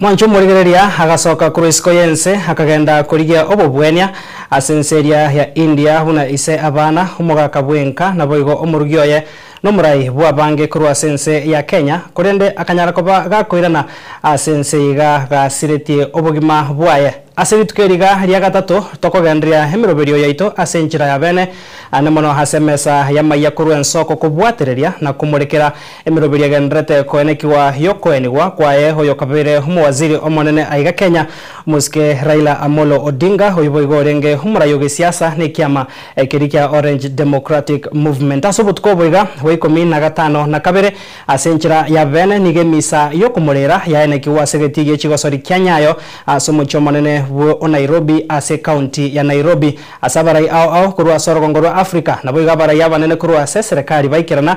Mwanche omorigereria agasoka korwa isiko y'ense, akagenda korigia obobwenia ase ense eria ya India buna ise abana, omogaka bw'enka, naboigo omorugi oye, nomorai bw'abange korwa ase ense ya Kenya, korende akanyara koba gakoirana ase ense iga gasiretie obogima bwaye. Ase rituko eri iga ria gatato tokogendereria emeroberio yaito ase enchera ya bene, ande mono ase emesa y'amaiya korwa ensoko kobwatereria na komorekera Emeroberio egendererete koenekigwa y'okoenigwa kwaye oyokabeire omowaziri omonene aiga Kenya, omosike Raila Amolo Odinga, oyio boigo orenge omorai o gesiasa nekiama keria kia Orange Democratic Movement. Ase obotuko obo iga bwa ikomi na gatano na kabere ase enchera ya bene nigo emisa yokomorera yaenekigwa ase egetii gie chigosori kia Nyayo ase omochie omonene bwo Nairobi ase ecounty ya Nairobi. Ase abarai ao ao korwa ase orogongo rwa Africa, naboigo abarai abanene korwa ase eserekari baikerana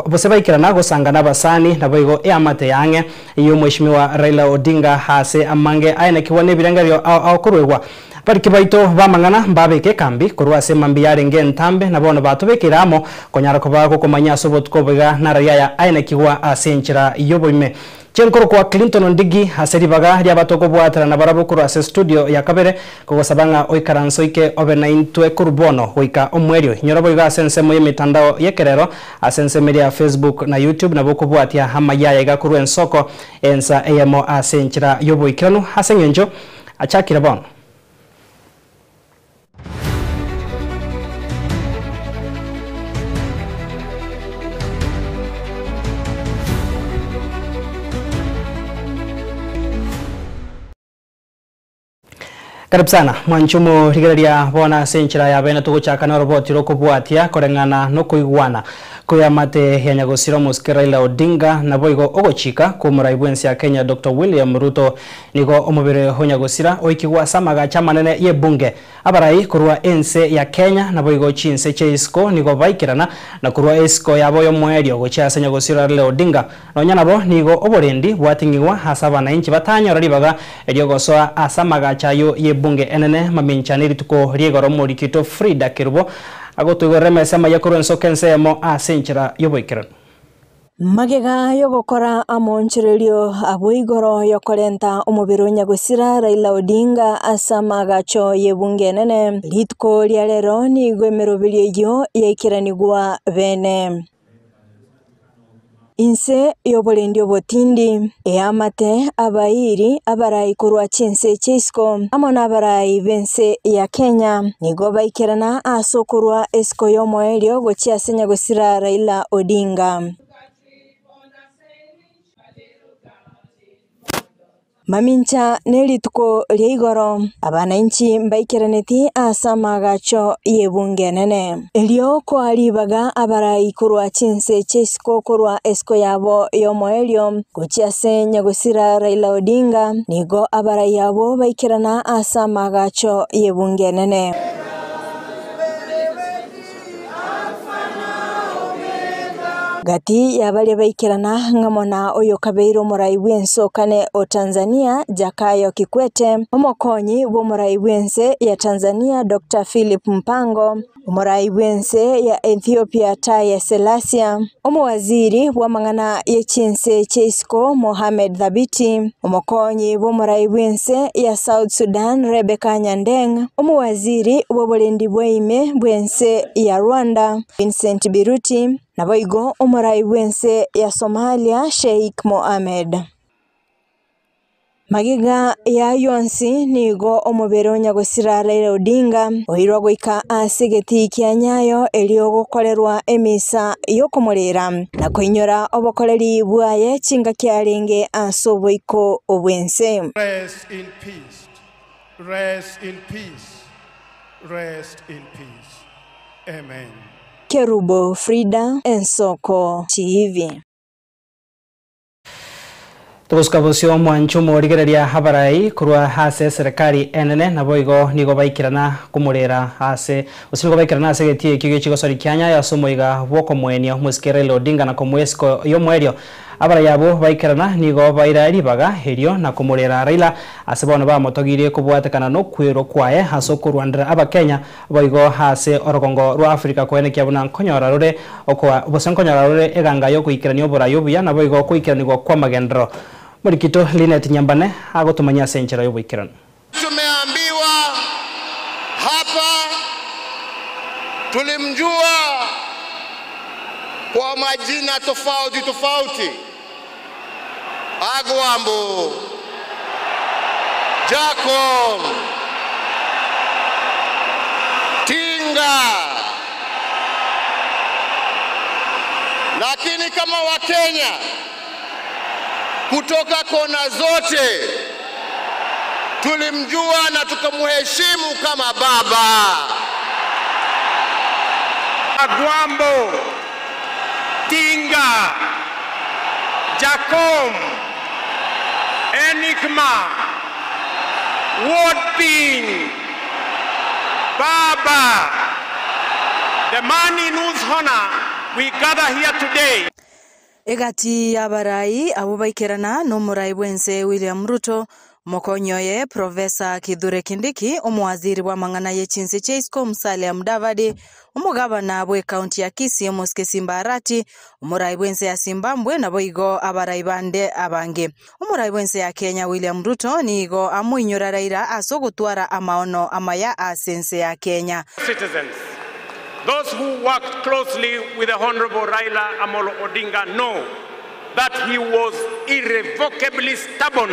gose baikerana gosanga nabasani naboigo eamate ya ang'e y'omweshimiwa Raila Odinga aase amange aenekigwa nebirengererio ao ao koruegwa. Bariki baito b'amang'ana mbabeke ekambi korwa ase mambia yarenge entambe na bono batobekeire amo konyara koba gokomanya ase obotuko obo iga narari aya aenekigwa ase enchera y'oboime. Chenkorokwa Clinton Ondigi ase ribaga ri'abatokobwatera nabarabwo korwa ase studio ya kabere, kogosaba ng'a oikaranse oike obe naintwe korwa bono goika omoerio. Inyora boigo ase ensemo y'emetandao y'ekerero ase ensemo eria ya Facebook na YouTube nabo okobwatia amayia aya iga korwa ensoko ensa eyemo ase enchera y'oboikeranu ase eng'encho achakire bono. Karibu sana mwanche omorigereria bono ase enchera ya bene togochaka noroboti rokobwatia koreng'ana nokoigwana Kw'eamate ya nyagosira omosike Raila Odinga naboigo ogochika kw'omorai bw'ense ya Kenya Doctor William Ruto nigo omobere o nyagosira oikigwe ase amagacho amanene y'ebunge. Abarai korwa ense ya Kenya naboigo chinse chia isiko nigo baikerana na korwa esiko yabo y'omoerio gochia ase nyagosira Raila Odinga. Nonya nabo nigo oborendi bwating'igwa ase abanainchi batanyora ribaga riogosoa ase amagacho ayio y'ebunge enene mamincha nerituko ri'igoro Omorikito Frida Kerubo Agotoigorera emesa amaya korwa ensoko ensemo ase enchera y'oboikeranu. Magega y'ogokora amoonchorerio abwo igoro y'okorenta omobere o nyagosira Raila Odinga ase amaagacho y'ebunge enene, rituko ria rero nigo emeroberio eyio yaikeranigwa bene. Inse y'oborendi obotindi, eamate, abairi, abarai korwa chinse chia isiko, amo nabarai b'ense ya Kenya, nigo baikerana ase okorua esiko y'omoerio gochia ase nyagosira Raila Odinga. Mamincha nerituko ria igoro, abanainchi mbaikeraneti ase amaagacho y'ebunge enene. Erio koa ribaga abarai korwa chinse chia isiko korwa esiko yabo y'omoerio gochia ase nyagosira Raila Odinga, nigo abarai abwo baikerana ase amaagacho y'ebunge enene. Gati ya baria baikerana ng'amo na oyokabeire omorai bw'ense o kane o Tanzania Jakaya Kikwete, omokonyi bw'omorai bw'ense ya Tanzania Doctor Philip Mpango, omorai bw'ense ya Ethiopia Taye Selassie, omowaziri bw'amang'ana ye chinse chia isiko Mohamed Thabiti, omokonyi bw'omorai bw'ense ya South Sudan Rebecca Nyandeng, omowaziri bw'oborendi bwa ime bw'ense ya Rwanda Vincent Biruti, Naboigo omorai bw'ense ya Somalia Sheikh Mohammed. Magega y'ayio onsi nigo omobere o nyagosira Raila Odinga oirwa goika ase egetii kia Nyayo erio gokorerwa emisa y'okomorera na koinyora obokoreri bwaye chingaki arenge ase oboiko bw'ense. Rest in peace, rest in peace, rest in peace. Amen. Kerubo Frida, Ensoko TV. Togosuka bosio omwancho omorigereria abarai korwa ase eserekari enene naboigo nigo baikerana komorera ase gose nigo baikerana ase egetii ekio giechigosori kia Nyayo ase omoiga bw'okomoenia omosike Raila Odinga na komoa esiko y'omoerio Abarai abwo baikerana nigo baira ribaga erio na komorera Raila ase bono bamotogirie kobwatekana nokwerwa kwaye ase okorwandera Abakenya boigo ase orogongo rwa Africa koenekia buna nkonyora rore okoa gose nkonyora rore eganga yogoikerania oborai obuya naboigo okoikeranigwa kw'amagenderero. Morikito Linet Nyambane agotomanyia ase enchera y'oboikeranu. Tumeambiwa hapa tulimjua kwa majina tofauti tofauti, Agwambo, Jacob, Tinga, lakini kama Wakenya kutoka kona zote tulimjua na tukamheshimu kama baba. Agwambo, Tinga, Jacom, Enigma, Wardpin, Baba, the man in whose honor we gather here today. Egati y'abarai abo baikerana n'omurai bwense William Ruto mokonyoye Profesa Kithure Kindiki omwaziri bw'amang'ana y'echinsi chia Isiko Musalia Mudavadi omugabana bwe county ya Kisii Mosike Simba Arati omurai bwense ya Zimbabwe nabo igo abarai bande abange omurai bwense ya Kenya William Ruto nigo amuinyora Raila ase ogotwara amaono amaya ase ense ya Kenya. Citizens, those who worked closely with the Honorable Raila Amolo Odinga know that he was irrevocably stubborn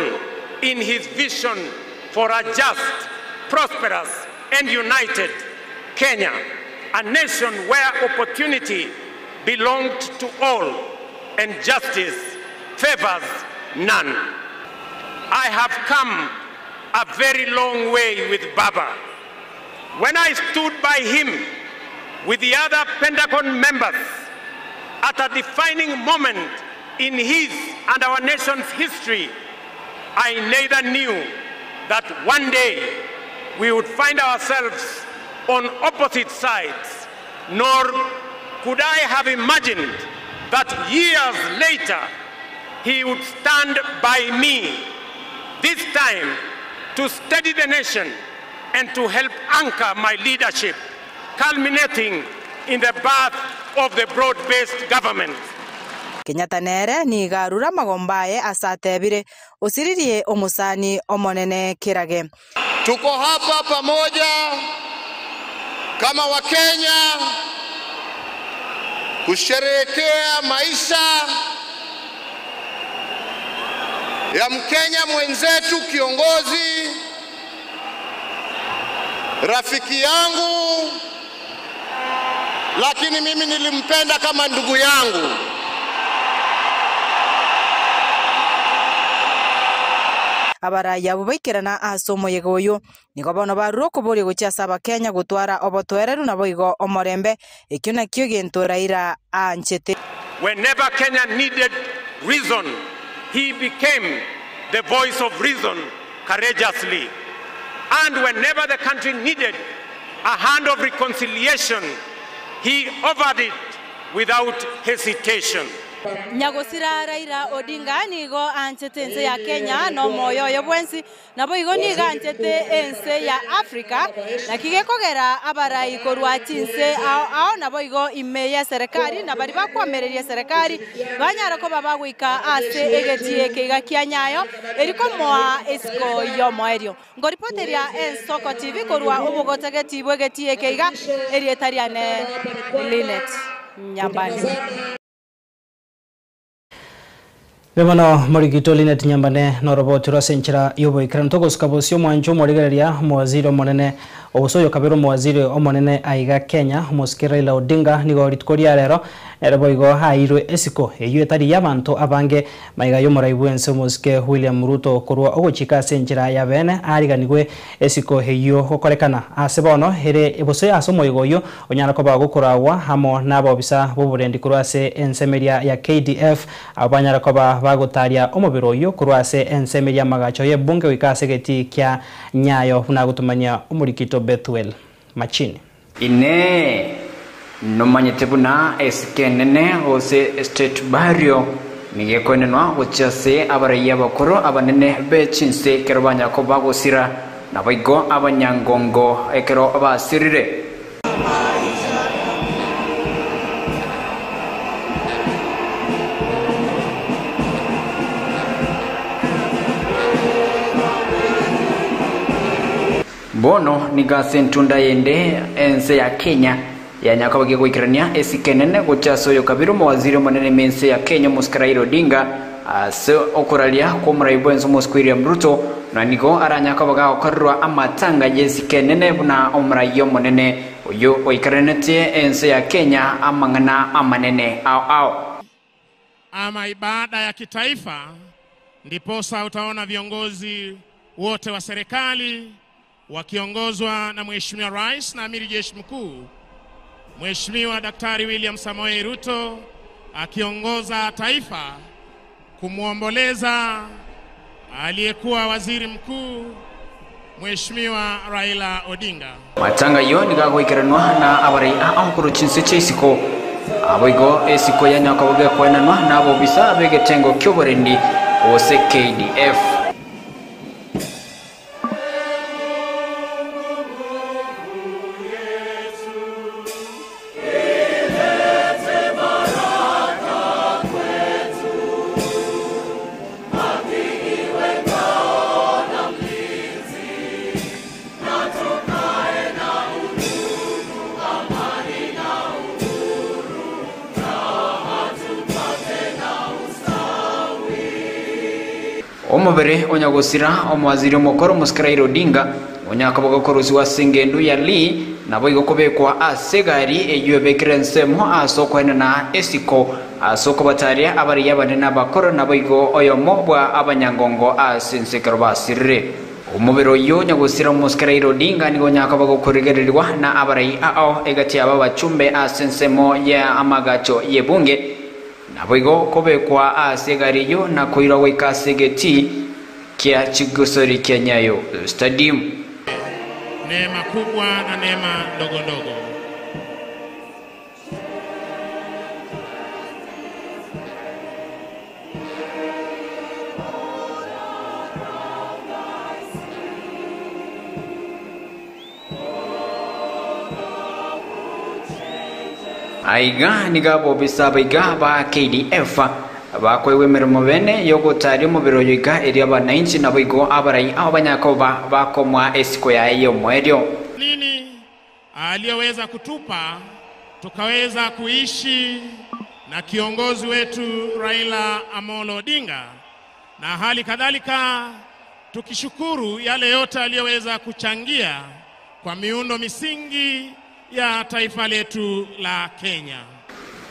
in his vision for a just, prosperous, and united Kenya, a nation where opportunity belonged to all and justice favors none. I have come a very long way with Baba. When I stood by him with the other Pentagon members at a defining moment in his and our nation's history, I neither knew that one day we would find ourselves on opposite sides, nor could I have imagined that years later he would stand by me, this time to steady the nation and to help anchor my leadership, culminating in the birth of the broad-based government. Kenyatta nere niga arura magombaye asatebire osiririe omusani omonene kirage. Tuko hapa pamoja kama Wakenya kusherehekea maisha ya Mkenya mwenzetu, kiongozi, rafiki yangu, lakini mimi nilimpenda kama ndugu yangu. Abaraya abo baikerana ase omoyega oyo nigo bono barure okoboria gochia ase abakenya gotwara obotoereru nabo igo omorembe ekio nakio gento Raila aanchete. Whenever Kenya needed reason, he became the voice of reason courageously. And whenever the country needed a hand of reconciliation, he offered it without hesitation. Nyagosira Raila Odinga nigo anchete ense ya Kenya no moyo oyo bwensi nabo igo nigo anchete ense ya Africa nakigekogera abarai korwa chinse ao ao nabo igo ime ya serikali na bari bakwamereria serikali banyara ko babagwika ase egetie keiga kia Nyayo erikomoa esiko yomoerio ngoripoteria Ensoko TV korwa obogotegeti bwegetie keiga erietariane Linet Nyambane. Bemano morigito Linet Nyambane noroboti rwa senchera yoboikerano togosuka bosio mwancho morigereria omowaziri omonene ogosoyo kabere omowaziri omonene aiga Kenya omosike Raila Odinga nigo rituko ria rero ere boigo hairwe esiko eywo etari y'abanto abange maiga y'omorai bwense omosike William Ruto korwa ogochika ase enchera ya bene ariganigwe esiko eywo gokorekana ase bono ere ebose ase omoigo oyo onyara koba gokoragwa amo n'abobisa b'oborendi korwa ase ensemeria ya KDF abo banyara koba bagotaria omobere oyo korwa ase ensemeria magacho y'ebunge goika ase egeti kia Nyayo buna gotumania omorikito Bethuel Machini. Ine nomanyete buna esikenene gose state barrio nigekoenenwa gochia ase abaraiya abakoro abanene bechinse ekero banyako bagosira nabo igo abanyangongo ekero basirire. Bono nigo ase entunda yende ense ya Kenya yanyaka goikerania esike enene gocha ase oyo kabere omowaziri omonene ime ense ya Kenya omosike Raila Odinga ase okoraria kw'omorai bw'ense omosike William Ruto na nigo aranyake koba gagokorerwa amatanga y'esike enene buna omorai omonene oyio oikeranetie ense ya Kenya amang'ana amanene ao ao. Ama ibada ya kitaifa, ndiposa utaona viongozi wote wa serikali wakiongozwa na Mheshimiwa Rais na Amiri Jeshi Mkuu Mheshimiwa Daktari William Samoei Ruto akiongoza taifa kumwomboleza aliyekuwa waziri mkuu Mheshimiwa Raila Odinga. Matanga ayio nigo agoikeranwa na abarai ao korwa chinse chia isiko. Naboigo esiko ya nyakobo gekoenanwa nabobisa b'egetengo ki'oborendi gose KDF. Omobere o nyagosira omowaziri omokoro omosike Raila Odinga onye koba gokorusigwa ase engendu ya Lee naboigo kobekwa ase egari eyio ebekire ensemo ase okoenana esiko ase okobataria abariya abanene abakoro naboigo oyomo bwa abanyangongo ase ense ekero basirire. Omobere oyio nyagosira omosike Raila Odinga nigo onye koba gokorigererigwa na abarai ao egati yabo abachumbe ase ensemo ya amagacho y'ebunge Naboigo kobekwa ase egari eyio na koirwa goika ase egetii kia chigosori kia Nyayo Stadium. Neema kubwa na neema ndogo ndogo. Aiga nigo abobisa abaiga ba KDF bakoegwa emeremo bene y'ogotaria omobere oyo iga erio abanainchi naboigo abarai abo banyare koba bakomoa esiko yaye y'omoerio. Nini aliyoweza kutupa tukaweza kuishi na kiongozi wetu Raila Amolo Odinga, na hali kadhalika tukishukuru yale yote aliyoweza kuchangia kwa miundo misingi ya taifa letu la Kenya.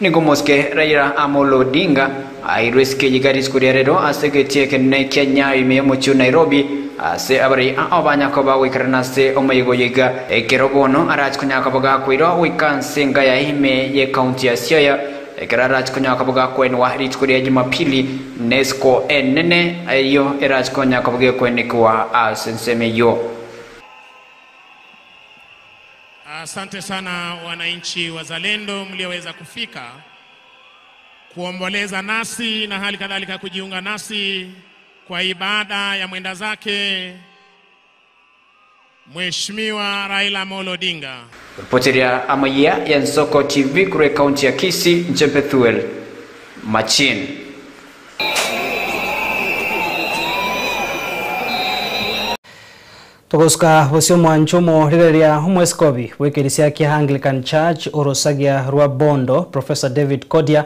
Nigo mosike Raila Amolo Odinga airwe esike eye iga rituko ria rero ase egetii ekenene kia Nyayo ime y'omochie o Nairobi ase abarai ao banya koba goikerana ase omoyega oyo iga ekero bono arache konya koba gakoirwa goika nse enga yaye ime y'ecounty ya Siaya Ekero arache konya koba gakwenwa rituko ria Jumapili, nesiko enene eyio erache konya koba gekwenekwa ase ensemo eyio. Asante sana wananchi wazalendo mlioweza kufika kuomboleza nasi na hali kadhalika kujiunga nasi kwa ibada ya mwenda zake Mheshimiwa Raila Amolo Odinga. Ripoteria amayia y'Ensoko TV korwa ekaunti ya Kisii, inche Bethuel Machin. Togosuka bosio omwancho omorigereria omweskobi bw'ekerisia kia Anglican Church orosagia rwa Bondo Professor David Kodia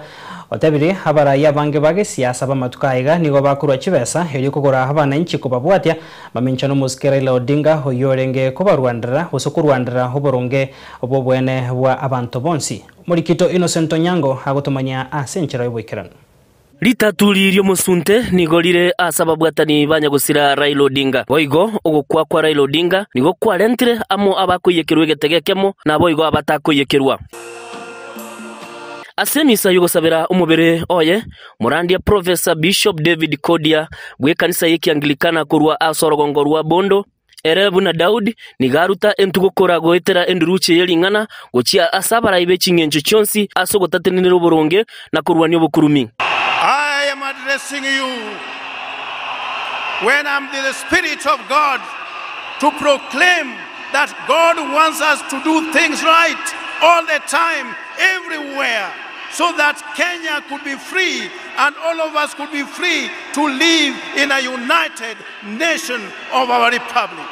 Otebirie, Abarai abange ba gesiasa b'amatuko aiga nigo bakorua chibesa erio kogora abananchi kobabwatia mamincha nomosike Raila Odinga oyio orenge kobarwanderera gose korwanderera oboronge bw'obwene bwa abanto bonsi. Omorikito Innocent Onyango agotomanyia ase enchera y'oboikeranu. Ritaturi ri'omosunte nigo rire ase ababwatani ba nyagosira Raila Odinga. Boigo ogokwa kwa Raila Odinga nigo kwarentire amo abakoiyekerwa egetega ekemo naboigo abatakoiyekerwa. Ase emisa y'ogosabera omobere oye, Morandia Professor Bishop David Kodia bw'ekanisa y'Ekianglikana korwa ase orogongo rwa Bondo, ere buna Daudi, nigo aruta entugokora goetera enduruche ye ring'ana gochia ase abarai be ching'encho chionsi ase ogotatenenera oboronge na korwania obokurumi. I am addressing you when I'm the Spirit of God to proclaim that God wants us to do things right all the time, everywhere, so that Kenya could be free and all of us could be free to live in a united nation of our republic.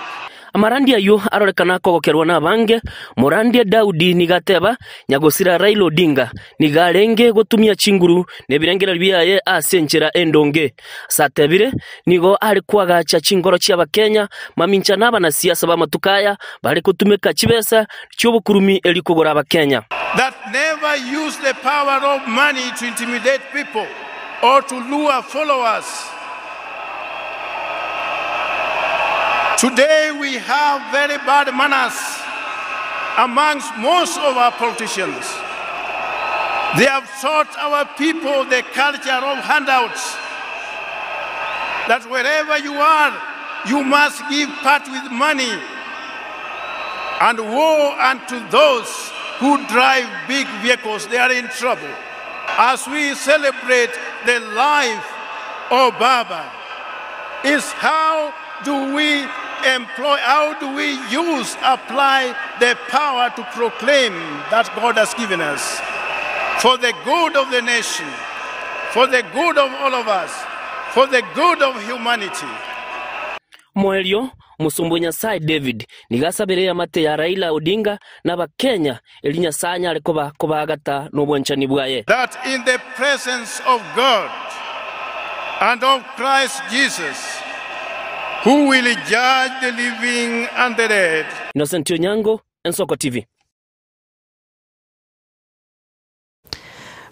Amarandia ayio arorekana kogokerwa nabange, Morandia Daudi nigo ateba, Nyagosira Raila Odinga nigo arenge gotumia chinguru na ebirengererio biaye ase enchera endonge. Ase atebire, nigo are koagacha chingoro chi'Abakenya mamincha na abanasiasa b'amatuko aya bare gotumeka chibesa chi'obokurumi erio kogora Abakenya. That never use the power of money to intimidate people or to lure followers. Today we have very bad manners amongst most of our politicians. They have taught our people the culture of handouts. That wherever you are, you must give part with money. And woe unto those who drive big vehicles, they are in trouble. As we celebrate the life of Baba, is how do we employ, how do we use, apply the power to proclaim that God has given us for the good of the nation, for the good of all of us, for the good of humanity. Moerio, Omosomba o Nyasae David nigo asabire eamate ya Raila Odinga na Abakenya erio Nyasae anyare koba kobaagata nobwanchani bwaye. That in the presence of God and of Christ Jesus, who will judge the living and the dead. Innocent Onyango, Ensoko TV.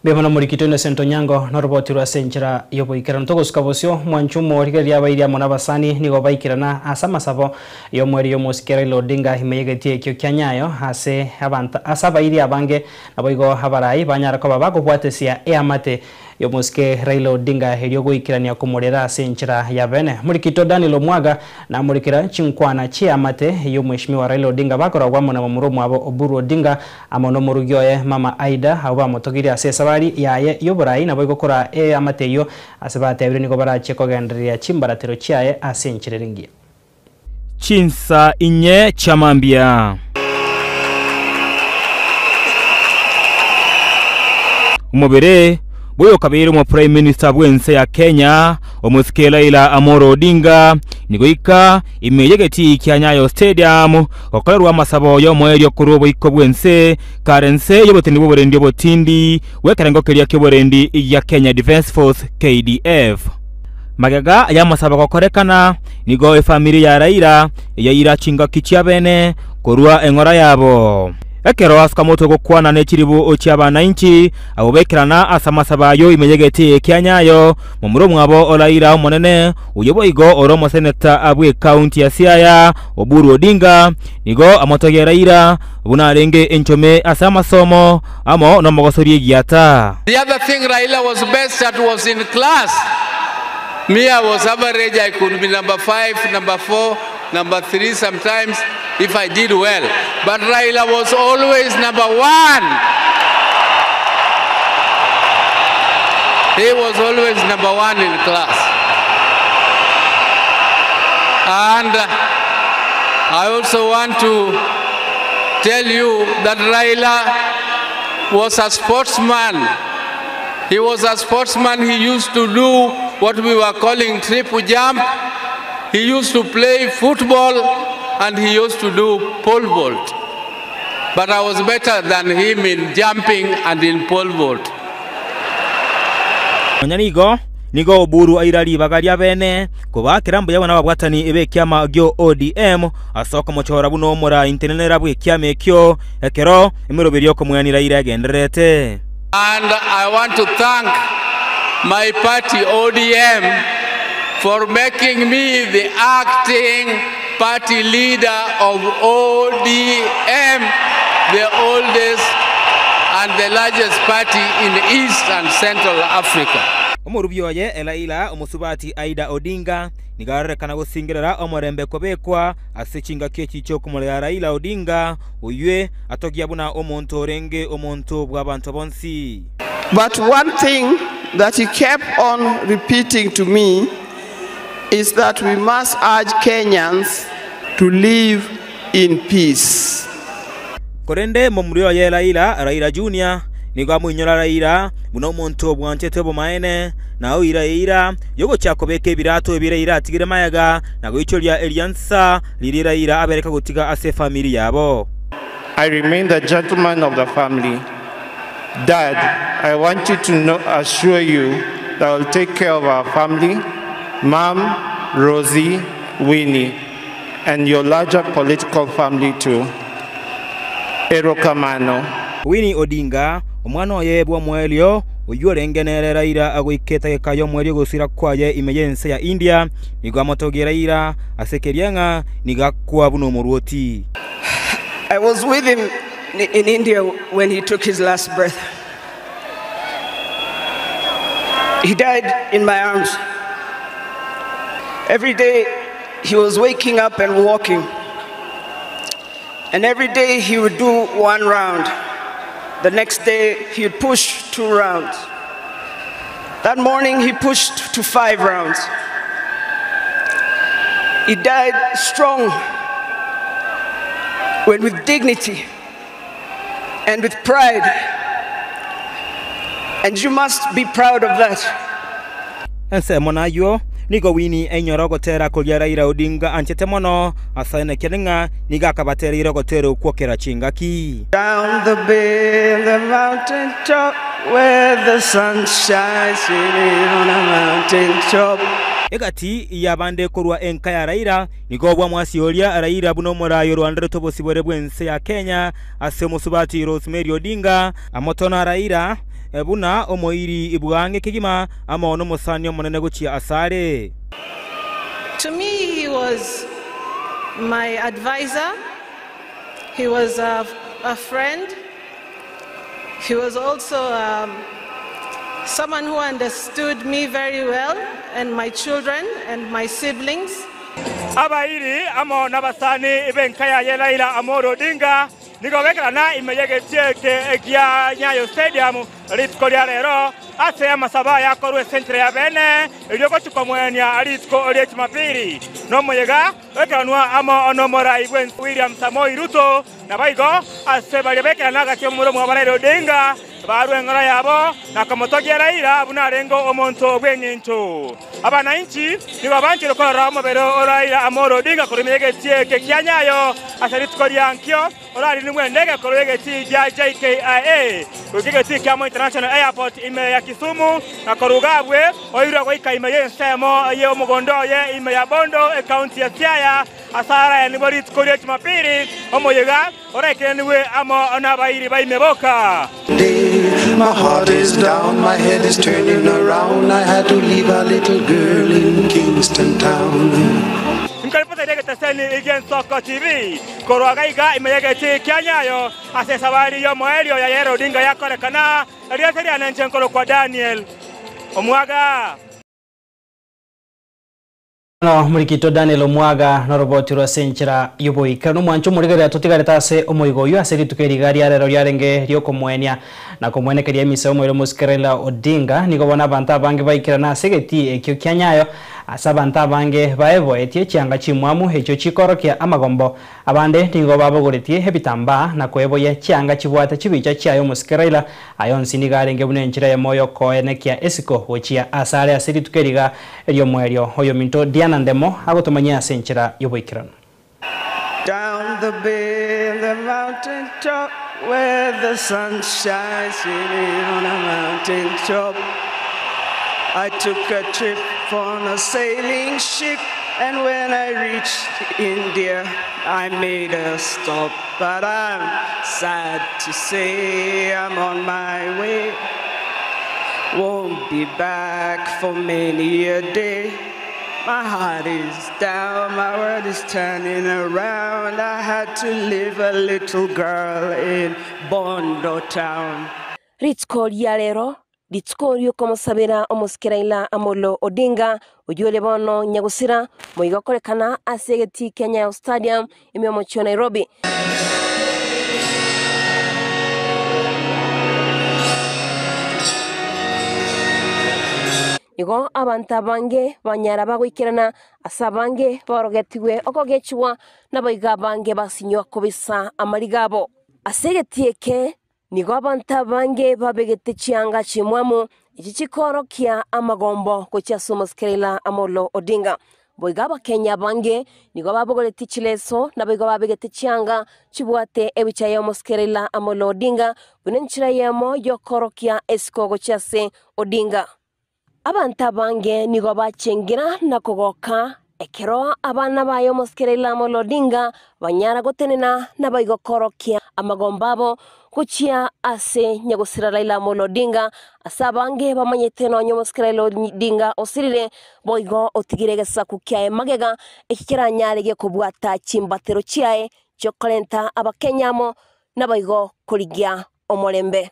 Mbuya mono Morikito Innocent Onyango noroboti rwa ase enchera y'oboikeranu. Togosuka bosio mwanche omorigereria abairi amo nabasani nigo baikerana ase amasabo y'omweri y'omosike Raila Odinga ime y'egetii ekio kia Nyayo ase abanto ase abairi abange naboigo abarai banyare koba bagobwatesia eamate y'omosike Raila Odinga erio goikerania komorera ase enchera ya bene. Morikito Daniel Omwaga namorikera chinkwana chi'eamate y'omweshimiwa Raila Odinga bakoragwa amo na momura omwabo Oburu Odinga amo nomorugi oye Mama Aida abwo bamotogirie ase esabari yaye y'oborai naboigo koraa eamate eyio ase batebire nigo barachie kogendereria chimbaratero chiaye ase enchera ere engiya. Chinsa inye chia mambia. Omobere bw'oyokabeire omoprime minister bw'ense ya Kenya omosike Raila Amolo Odinga nigoika ime y'egetii kia Nyayo Stadium gokorerwa amasabo y'omoerio korwa oboiko bw'ense kare nse y'obotindi bw'oborendi obotindi bw'ekerengo keria ki'oborendi gia Kenya Defence Force KDF. Magega y'amasabo gokorekana, nigo efamiri ya Raila yaira chingaki chiabene korwa eng'ora yabo. Ekero asuka motwe gokwana ne chiribu chi'abanainchi, abwo baikerana ase amasabo ayio ime y'egetii kia Nyayo, momura omwabo o Raila omonene, oyio boigo ore omoseneta bw'ekaunti ya Siaya, Oburu Odinga, nigo amotogie Raila buna arenge enchome ase amasomo amo nomogosori egiata. The other thing Raila was best at was in class. Me I was average, I could be number 5, number 4, number 3 sometimes if I did well. But Raila was always number 1. He was always number 1 in class. And I also want to tell you that Raila was a sportsman. He was a sportsman. He used to do what we were calling triple jump. He used to play football and he used to do pole vault. But I was better than him in jumping and in pole vault. Nonya nigo, nigo Oburu aira ribaga ria bene kobaakera mbuya buna ababwatani b'ekiama gio ODM ase okomochora buna omoraintenenera bw'ekiama ekio ekero emeroberio y'okomoenia Raila egendererete. And I want to thank my party ODM for making me the acting party leader of ODM, the oldest and the largest party in East and Central Africa. Omorubi oye Raila omosubati Aida Odinga nigo arorekana gosingerera omorembe kobekwa ase chingaki echi chi'okomorera Raila Odinga oywe atogia buna omonto orenge omonto bw'abanto bonsi. But one thing that he kept on repeating to me is that we must urge Kenyans to live in peace. Korende momura oye Raila, Raila Junior, Nigo amoinyora Raila buna omonto obwanchete obomaene, na oira eira y'ogochia kobeka ebirato ebi Raila atigire magega na goichoria eriansa riria Raila abereka gotiga ase efamiri yabo. I remain the gentleman of the family. Dad, I want you to know, assure you that I will take care of our family, Mom, Rosie, Winnie, and your larger political family too. Erokamano. Winnie Odinga, omwana oye bw'omoerio, oyio orenge nere Raila agoika etageka y'omoerio gosira kwaye ime y'ense ya India, nigo amotogie Raila ase keria ng'a nigo akwa buna omorwoti. I was with him in India when he took his last breath. He died in my arms. Every day he was waking up and walking. And every day he would do one round. The next day he would push two rounds. That morning he pushed to five rounds. He died strong, when with dignity and with pride. And you must be proud of that. Ensemo nayio, nigo Winnie ainyora ogotera koria Raila Odinga anchete mono, asaenekia ng'a nigo akabatereire ogotera okwo kera chingaki. Down the bay and the mountain top where the sun shines sitting on a mountain top. Egati y'abande korwa enka ya Raila nigo bwamwasi oria Raila buna omorai orwanderete obosibore bw'ense ya Kenya ase omosubati Rosemary Odinga, amotona Raila buna omoiri bw'ang'e kegima amo nomosani omonene gochia asare. To me, he was my advisor, he was a, a friend, he was also someone who understood me very well and my children and my siblings. Abairi amo nabasani b'enka yaye Raila Amolo Odinga nigo bekerana ime y'egetieke gia Nyayo Stadium rituko ria rero ase amasaba yakorwa esentere ya bene erio gochia mwenia rituko ria Jumapili nomoyega wekeranwa amo nomorai bwe William Samoei Ruto nabaigo ase baria bekerana gati omuro mwa Raila Odinga barwa eng'ora yabo na komotogia Raila buna arenge omonto bw'eng'encho. Abananchi nigo banchire korora omobere o Raila Amolo Odinga korwa egetieke kia Nyayo ase rituko ria nkio orari nimwe endege korwa egeti gia JKIA goika egeti kia Moi International Airport ime ya Kisumu na koruga abwe oirwe goika ime y'ensemo y'omogondo oye ime ya Bondo ekaunti ya Siaya asara nibo rituko ria Jumapili omoyega oraikiraniwe amo n'abairi baimeboka. My heart is down, my head is turning around. I had to leave a little girl in Kingston Town. Nkaripota ile teseni igen Soko TV korwa gaiga imeyegeti kia Nyayo ase safari yo moelio ya Raila Odinga yakorekana riateria nenchenkoro kwa Daniel Omwaga. No murikito Daniel Omwaga noroboti rwa senchera yoboika no mwancho murigerera tutigareta ase omoigo oyo ase rituko eriga riarero riarenge riokomwenia na komwenekeria emise omoiro mosike Raila Odinga nigo bona abanto abange baikirana ase egeti ekio kia Nyayo ase abanto abange baeboetie chianga chimwamu echio chikorokia amagombo abande nigo babogoretie ebitambaa na kweboyia chianga chibwate chibicha chiayo mosike Raila ayonsi nigo arenge buna enchera ya moyo koenekia esiko gochia asare ase rituko eriga eriomoerio oyo minto Diana Ndemo agotomanyia ase enchera yoboikeranu. Down the bay and the mountain top where the sun shines sitting on a mountain top. I took a trip on a sailing ship, and when I reached India, I made a stop. But I'm sad to say I'm on my way. Won't be back for many a day. My heart is down, my world is turning around. I had to leave a little girl in Bondo Town. Rituko ria rero rituko riokomosabera omosike Raila Amolo Odinga oyuore bono nyagusira moigokorekana ase egeti kia Nyayo Stadium ime omochie wa Nairobi. Igo abantu abange banyara bagoikerana ase abange barogetigwe okogechigwa naboiga abange basinywa kobisa amarigabo ase egeti eke Nigo abanto abange babegete chianga chimwamu, echi chikoorokia amagombo gochia ase omosike Raila Amolo Odinga. Boigo Abakenya abange nigo babogoretie chileso naboigo babegete chianga chibwate ebicha y'omosike Raila Amolo Odinga buna enchera eyemo y'okoorokia esiko gochia ase Odinga. Abanto abange nigo bachengera na kogoka ekero abana baye omosike Raila Amolo Odinga banyara gotenena naboigo koorokia amagombo abo gochia ase nyagosira Raila Amolo Odinga ase abange bamanyete nonya omosike Raila Odinga osirire boigo otigire egesaku kiaye magega eki keranyare gekobwata chimbatero chiaye chiokorenta abakenya amo naboigo korigia omorembe.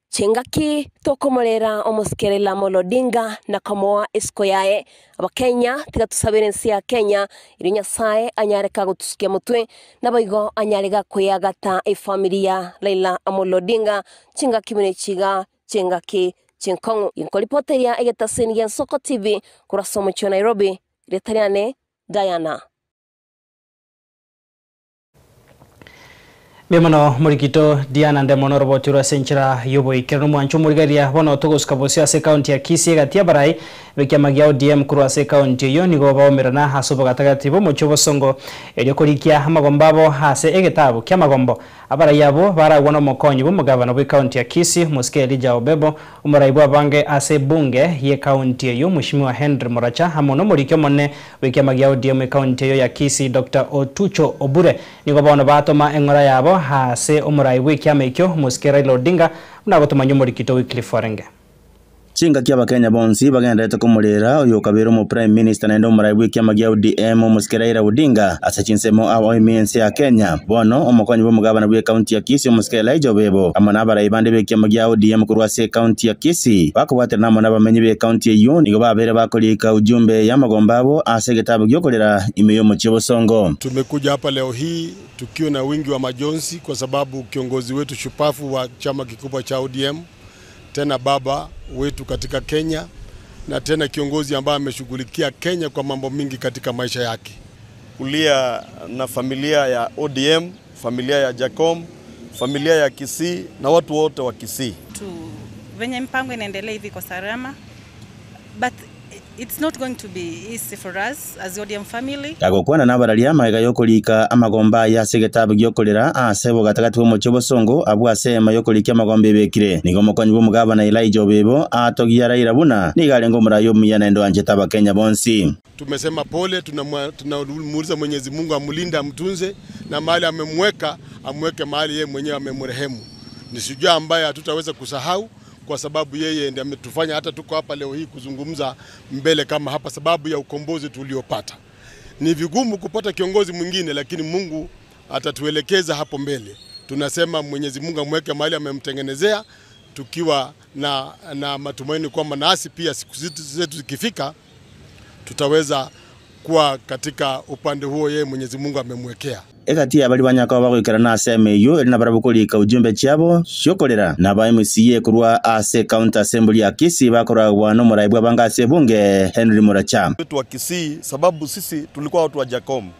Chingaki tokomorera omosike Raila Amolo Odinga na komoa esiko yaye. Abakenya tiga tosabere ense ya Kenya erio Nyasae anyare kagotusukia motwe naboigo anyare gakoyagata efamiri ya Raila Amolo Odinga chingaki buna echi iga chingaki chinkong'u. Inkoripoteria egetaseni gia Nsoko TV korwa ase omochie o Nairobi, rieta riane Diana. Mbuya mono morikito Diana Ndemo noroboti orwo ase enchera y'oboikeranu omwancho omorigereria bono togosuka bosio ase ekaunti ya Kisii egati y'abarai b'ekiama gia ODM korwa ase ekaunti eyio nigo baumerana ase obogatagati bw'omochie obosongo erio korikia amagombo abo ase egetabu ki'amagombo Abarai abwo baragwo nomokonyi bw'omogavana bw'ekaunti ya Kisii, Omosike Elijah Obebo, omorai bw'abange ase ebunge y'ekaunti eyio, Mweshimiwa Henry Moracha, amo nomoriki omonene bw'ekiama gia ODM ekaunti eyio ya Kisii, Doctor Otucho Obure, nigo bono batoma eng'ora yabo ase omorai bw'ekiama ekio, Omosike Raila Odinga, buna agotomanywa omorikito Wycliffe Orenge. Chingaki Abakenya bonsi bagendererete komorera oyokabeire omoprime minister naende omorai bw'ekiama gia ODM omosike Raila Odinga ase chinsemo ao ime y'ense ya Kenya. Bono omokonyi bw'omogabana bw'ecounty ya Kisii omosike Elijah Obebo amo nabarai bande b'ekiama gia ODM korwa ase ecounty ya Kisii bakobwaterana amo nabamenyi b'ecounty eyio nigo babeire bakorika ujumbe y'amagombo abo ase egetabu gi'okorera ime y'omochie Bosongo. Tumekuja hapa leo hii tukiwa na wingi wa majonzi kwa sababu kiongozi wetu shupavu wa chama kikubwa cha ODM tena baba wetu katika Kenya na tena kiongozi ambaye ameshughulikia Kenya kwa mambo mingi katika maisha yake. Kulia na familia ya ODM, familia ya Jacom, familia ya Kisii na watu wote wa Kisii. Tu venye mpango inaendelea hivi kwa salama but it's not going to be easy for us as ODM family. Gagokwana nabararia magega y'okorika amagomba aye ase egetabu gi'okorera aase bogatagati bw'omochie obosongo abwo ase eema y'okorikia amagomba ebekire. Nigo omokonyi bw'omogabana Elijah Obebo atogia Raila buna nigo arenge omorai omuya naende oanchete Abakenya bonsi. Tumesema pole, tunamuuliza Mwenyezi Mungu amulinde amtunze, na mahali amemweka amweke mahali yeye mwenyewe amemrehemu. Ni shujaa ambaye hatutaweza kusahau kwa sababu yeye ndiye ametufanya hata tuko hapa leo hii kuzungumza mbele kama hapa, sababu ya ukombozi tuliopata. Ni vigumu kupata kiongozi mwingine, lakini Mungu atatuelekeza hapo mbele. Tunasema Mwenyezi Mungu amweke mahali amemtengenezea, tukiwa na, na matumaini kwamba nasi pia siku zetu zikifika tutaweza kuwa katika upande huo yeye Mwenyezi Mungu amemwekea. Egati ya baria banyaka bagoikerana ase ema eyio ere nabarabwo korika ujumbe chiabo chiokorera, na aba MCA korwa ase County Assembly ya Kisii bakoragwa nomorai bw'abange ase ebunge Henry Muracha. Wetu wa Kisii sababu sisi tulikuwa watu wa Jacom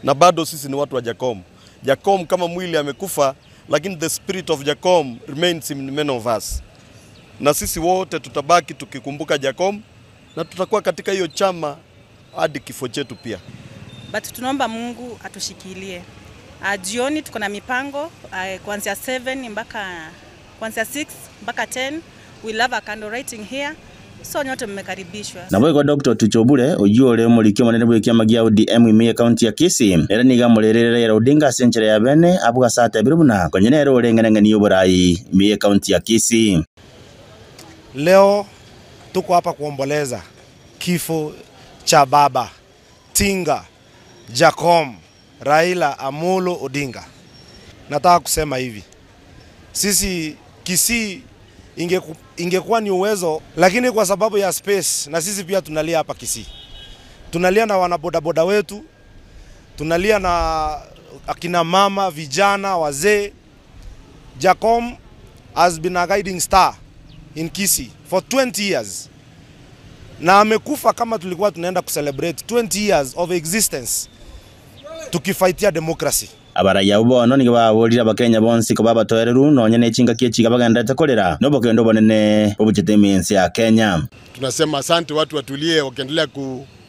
na bado sisi ni watu wa Jacom. Jacom kama mwili amekufa, lakini the spirit of Jacom remains in many of us, na sisi wote tutabaki tukikumbuka Jacom na tutakuwa katika hiyo chama hadi kifo chetu pia. But tunaomba Mungu atushikilie. Jioni tuko na mipango kuanzia 7 mpaka kuanzia 6 mpaka 10 we have a candle lighting here. So nyote mmekaribishwa. Naboigo Dr. Otucho Obure oyio ore omoriki omonene bw'ekiama gia ODM ime y'ecounty ya Kisii ere nigo amorerire Raila Odinga ase enchera ya bene abwo ase atebire buna konya nere ore eng'enang'eni y'oborai ime y'ecounty ya Kisii. Leo tuko hapa kuomboleza kifo cha baba Tinga Jacom Raila Amolo Odinga. Nataka kusema hivi, sisi Kisii ingekuwa ni uwezo, lakini kwa sababu ya space, na sisi pia tunalia hapa Kisii, tunalia na wanabodaboda wetu, tunalia na akina mama, vijana, wazee. Jacom has been a guiding star in Kisii for 20 years na amekufa kama tulikuwa tunaenda kucelebrate 20 years of existence tukifightia democracy. Abarai abwo bono nigo baborire Abakenya bonsi koba abatoereru nonya ne chingaki echi iga bagendererete korera nobokendo obonene bobuchete ime y'ense ya Kenya. Tunasema asante, watu watulie wakiendelea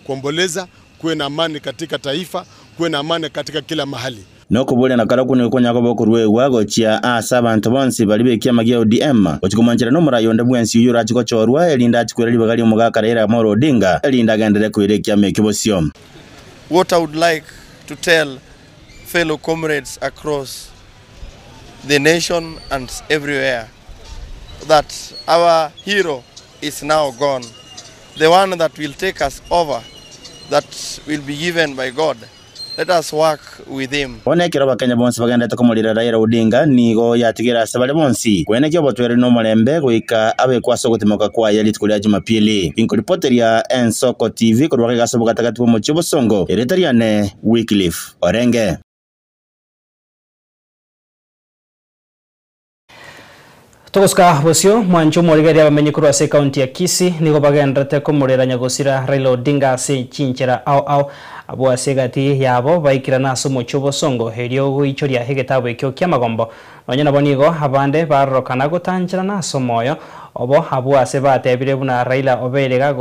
kuomboleza, kuwe na amani katika taifa, kuwe na amani katika kila mahali. Nokoboria na karokwo nigo konya koba okoruegwa gochia ase abanto bonsi baria b'ekiama gia ODM, gochia komoanchera nomorai onde bwensi oyio orachie gochorwa, erinde achie koira ribaga ri'omogaka Raila Amolo Odinga, erinde agenderere koira ekiama ekio bosio. What I would like to tell fellow comrades across the nation and everywhere that our hero is now gone. The one that will take us over, that will be given by God. Let us work with him. Bono ekero Abakenya bonsi bagenderete komorera Raila Odinga, nigo yatigire ase bare bonsi koenekia obotwere na omorembe goika abekwe ase ogotimoka kwaye rituko ria Jumapili. Inkoripoteria Ensoko TV korwa gaiga ase obogatagati bw'omochie obosongo, erieta riane Wycliffe Orenge. Togosuka bosio, mwanche omorigereria abamenyi korwa ase ekaunti ya Kisii nigo bagendererete komorera nyagosira Raila Odinga ase chinchera ao ao. Abwo ase egati yabo baikirana ase omochie obosongo erio goichoria egetabu ekio ki'amagombo. Nonya nabo nigo abande barorokana gotancherana ase omoyo obo abwo ase batebire buna Raila obeire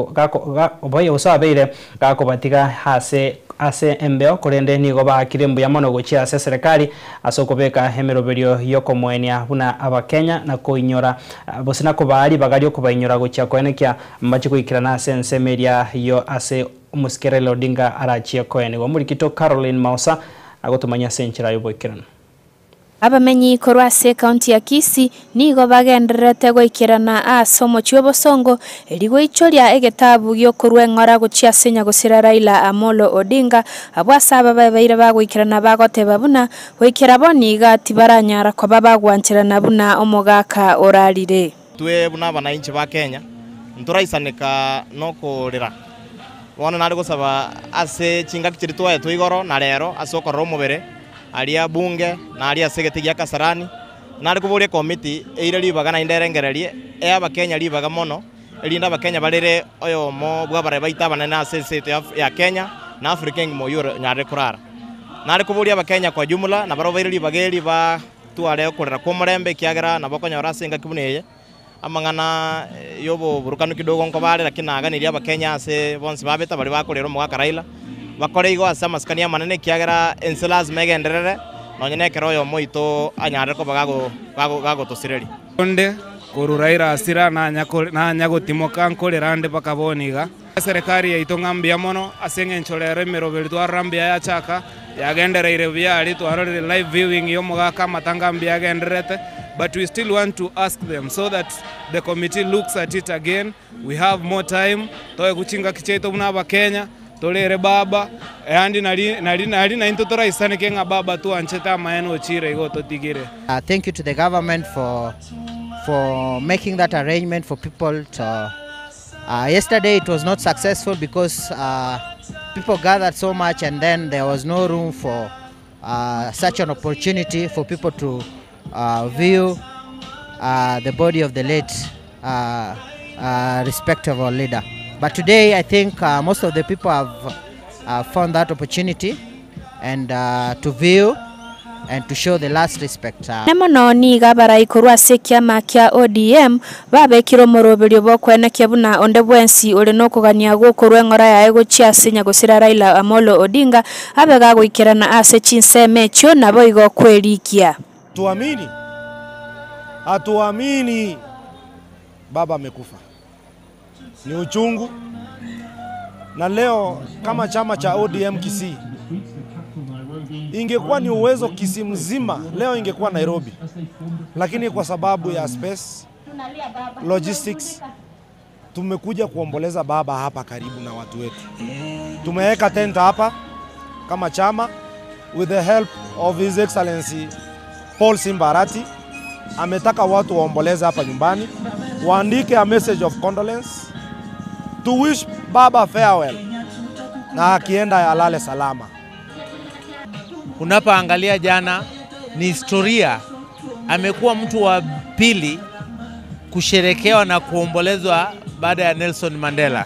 gose abeire gakobatiga ase Ase embeo, korende nigo baakire mbuya mono gochia ase eserekari ase okobeka emeroberio y'okomoenia buna Abakenya na koinyora gose na kobaa ribaga ri'okobainyora gochia koenekia mbache goikerana ase ensemo eria yo ase omosike Raila Odinga arachie koenigwa. Omorikito Caroline Maosa agotomanyia ase enchera y'oboikeranu. Abamenyi korwa ase ekaunti ya Kisii nigo bagendererete goikerana ase omochie obosongo erio goichoria egetabu gi'okorua eng'ora gochia ase nyagosira Raila Amolo Odinga abwo ase aba babeire bagoikerana bagoteba buna goikera bono iga tibaranyara koba bagwancherana buna omogaka orarire. Intwe buna abanainchi ba Kenya ntoraisaneka nokorera. Bono nare gosaba ase chingaki chiria twaetwe igoro na rero ase okorora omobere aria bunge na aria ase egete gia Kasarani, nare koboria ekomiti eire ribaga naende erengererie ee Abakenya ribaga mono, erinde Abakenya barere oyomo bw'abarai baito abanene ase ense yaito ya Kenya na Africa engima oyio onyarire korara. Nare koboria Abakenya kwa jumla nabarabwo baire ribaga eri batware okorera kw'omorembe ekiagera nabo okonyora ase engaki buna eye amang'ana y'oboburukanu kidogo nkobare lakini naganirie Abakenya ase bonsi babete baria bakorera omogaka Raila, bakore igo ase amasikani amanene ekiagera ense lazima egenderere nonye na ekero oyomo oito anyarire koba gagotosireria. Onde korwa Raila asira nanya gotimoka nkorera ande mpaka bono iga. Eserekari yaito ng'a mbuya mono ase eng'encho rero emeroberi twarora mbuya yachaka, yagendereire buya aria twarorire live viewing ya omogaka amatanga mbuya agendererete but we still want to ask them so that the committee looks at it again, we have more time toegwe chingaki chiaito buna abakenya torere baba yaani nari nari nari naintwe toraisaneke ng'a baba twanchete amaene ochire igo ototigire. Thank you to the government for for making that arrangement for people to Uh, yesterday it was not successful because uh, people gathered so much and then there was no room for uh, such an opportunity for people to uh, view uh, the body of the late uh, uh, respectable leader. But today I think uh, most of the people have uh, found that opportunity and uh, to view and to show the last respect. Na mono nigo abarai korwa ase ekiama kia ODM babekire omoroberio bw'okoenekia buna onde bwensi ore nokogania gw'okorua eng'ora yaye gochia ase nyagosira Raila Amolo Odinga abe gagoikerana ase chinsemo echio naboigo kwerikia. Tuamini hatuamini baba amekufa, ni uchungu. Na leo kama chama cha ODM Kisii, ingekuwa ni uwezo Kisii mzima leo ingekuwa Nairobi, lakini kwa sababu ya space logistics tumekuja kuomboleza baba hapa karibu na watu wetu. Tumeweka tent hapa kama chama with the help of His Excellency Paul Simbarati. Ametaka watu waomboleze hapa nyumbani, waandike a message of condolence to wish baba farewell, na akienda alale salama. Unapoangalia jana ni historia, amekuwa mtu wa pili kusherekewa na kuombolezwa baada ya Nelson Mandela.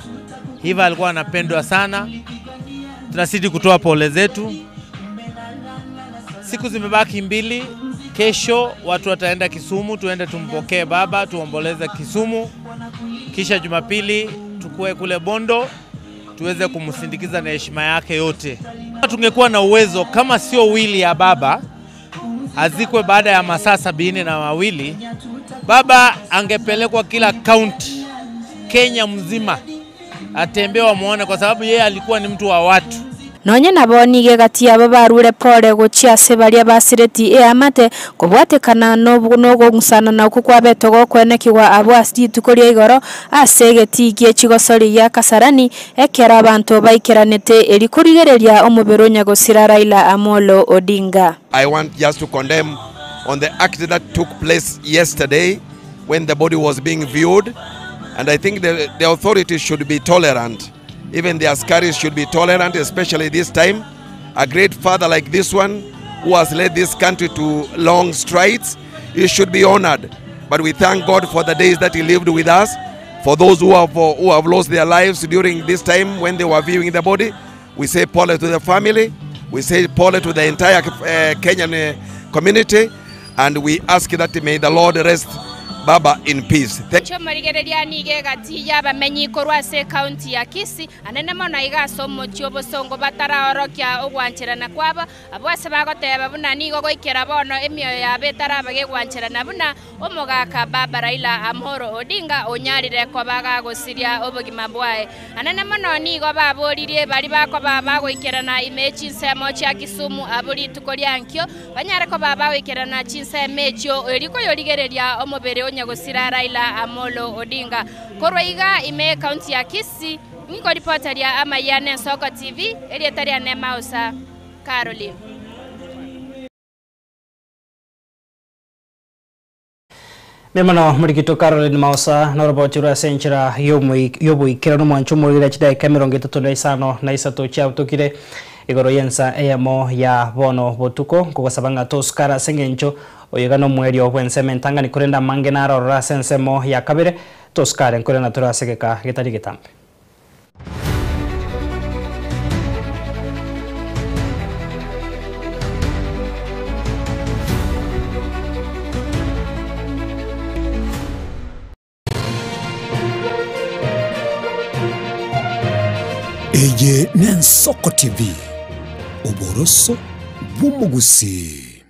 Hivyo alikuwa anapendwa sana. Tunazidi kutoa pole zetu. Siku zimebaki mbili. Kesho watu wataenda Kisumu, tuende tumpokee baba, tuomboleze Kisumu, kisha Jumapili tukue kule Bondo tuweze kumsindikiza na heshima yake yote. Tungekuwa na uwezo kama sio wili ya baba azikwe baada ya masaa 72, baba angepelekwa kila kaunti Kenya mzima atembee wamuone, kwa sababu yeye alikuwa ni mtu wa watu. Nonye nabo nigo egati yabo barure pore gochia ase baria basireti eamate kobwatekana nogong'usanana okwo kwabete gokwenekigwa abwo ase rituko ria igoro ase egetii gie chigosori gia Kasarani ekero abanto baikeranete eri korigereria omobere o nyagosira Raila Amolo Odinga. I want just to condemn on the act that took place yesterday when the body was being viewed and I think the, the authorities should be tolerant. Even the askaris should be tolerant, especially this time. A great father like this one who has led this country to long strides, he should be honored. But we thank God for the days that he lived with us. For those who have, who have lost their lives during this time when they were viewing the body, we say pole to the family, we say pole to the entire Kenyan community, and we ask that may the Lord rest Baba in peace. Thank Chiomorigereria nigo egati y'abamenyi korwa ase ekaunti ya Kisii, anene mono iga ase omochie obosongo bataraorokia ogwancherana kwabo, abwo ase bagoteba buna nigo goikera bono emioyo yabo etaraba gegwancherana buna omogaka baba Raila Amolo Odinga onyarire koba gagosiria obogima bwaye. Anene mono nigo baboririe baria bakoba bagoikerana ime chinsemo chia Kisumu abwo rituko ria nkio banyare koba bagoikerana chinsemo echio erio koyorigereria omobere o nyagosira Raila Amolo Odinga. Korwa iga ime ekaunti ya Kisii, nkoripoteria amayia na Ensoko TV, erieta riane Mausa Caroline. Mbuya mono Morikito Caroline Mausa noroboti rwa ase enchera y'oboikeranu omwancho omorire chidaeka emerongo etato na isano na isato chiabutokire igoro y'ensa eyemo ya bono botuko nkogosaba ng'a tosukare ase eng'encho oyo iga nomoerio bw'ensemo entang'ani korende amange narorore ase ensemo ya kabere tosukare nkorende tore ase egeka getari getambe. Eye n'Ensoko TV, oboroso bw'omogusii.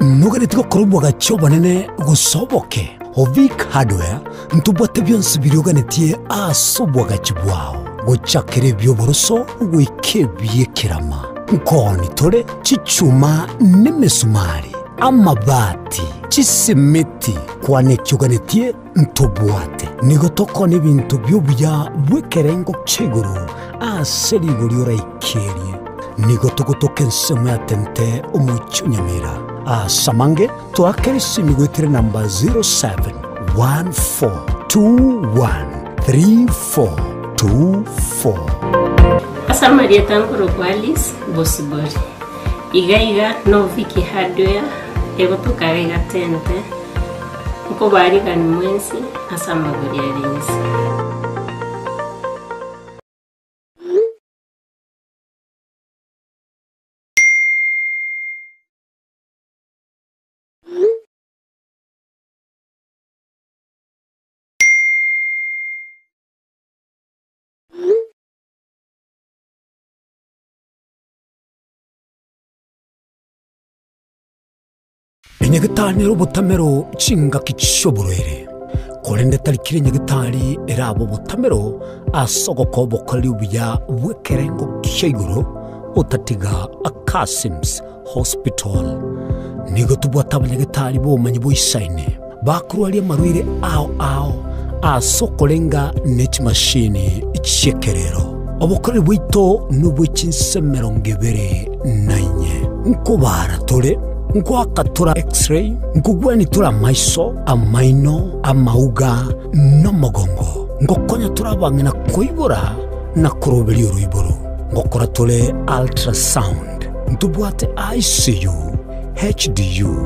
Noganeti gokora obwagachi obonene gose oboke? Ovic Hardware ntobwate bionsi biria oganetie ase obwagachi bwao, gochakera ebi'oboroso goika ebi'ekerama. Nkooni tore chichuma nemesumari, amabati, chisimiti, kwana eki oganetie ntobwate. Nigo tokoonia ebinto bi'obuya bw'ekerengo kia igoro ase rigori oraikerie. Nigo togotoka ensemo ya Tente omochie o Nyamira. Ase amange toakere esimi goetera enamba 0714213424. Ase amarieta nkorokwa Alice Bosibori. Iga iga no Vicky Hardware egotoka iga iga Tente, nkobarigani mwensi ase amagori are inse. Enyagitari nere obotamero chingaki chi'oborwaire, korende tari kera enyagitari erabe obotamero ase ogokoa obokoreri obuya bw'ekerengo kia igoro otatiga Akasim's Hospital. Nigo tobwate abanyagetari b'obomanyi boisaine bakorwaria amarwaire ao ao ase okorenga ne chimashini chi'ekerero. Obokoreri bwaito nobwe chinse emerongo ebere na inye. Nkobaara tore, nkoaka tore X-ray, nkogwania tore amaiso, amaino, amauga, na omogongo. Ngokonya tore abang'ina koibora na koroberia oroiboro. Ngokora tore ultrasound. Ntobwate ICU, HDU,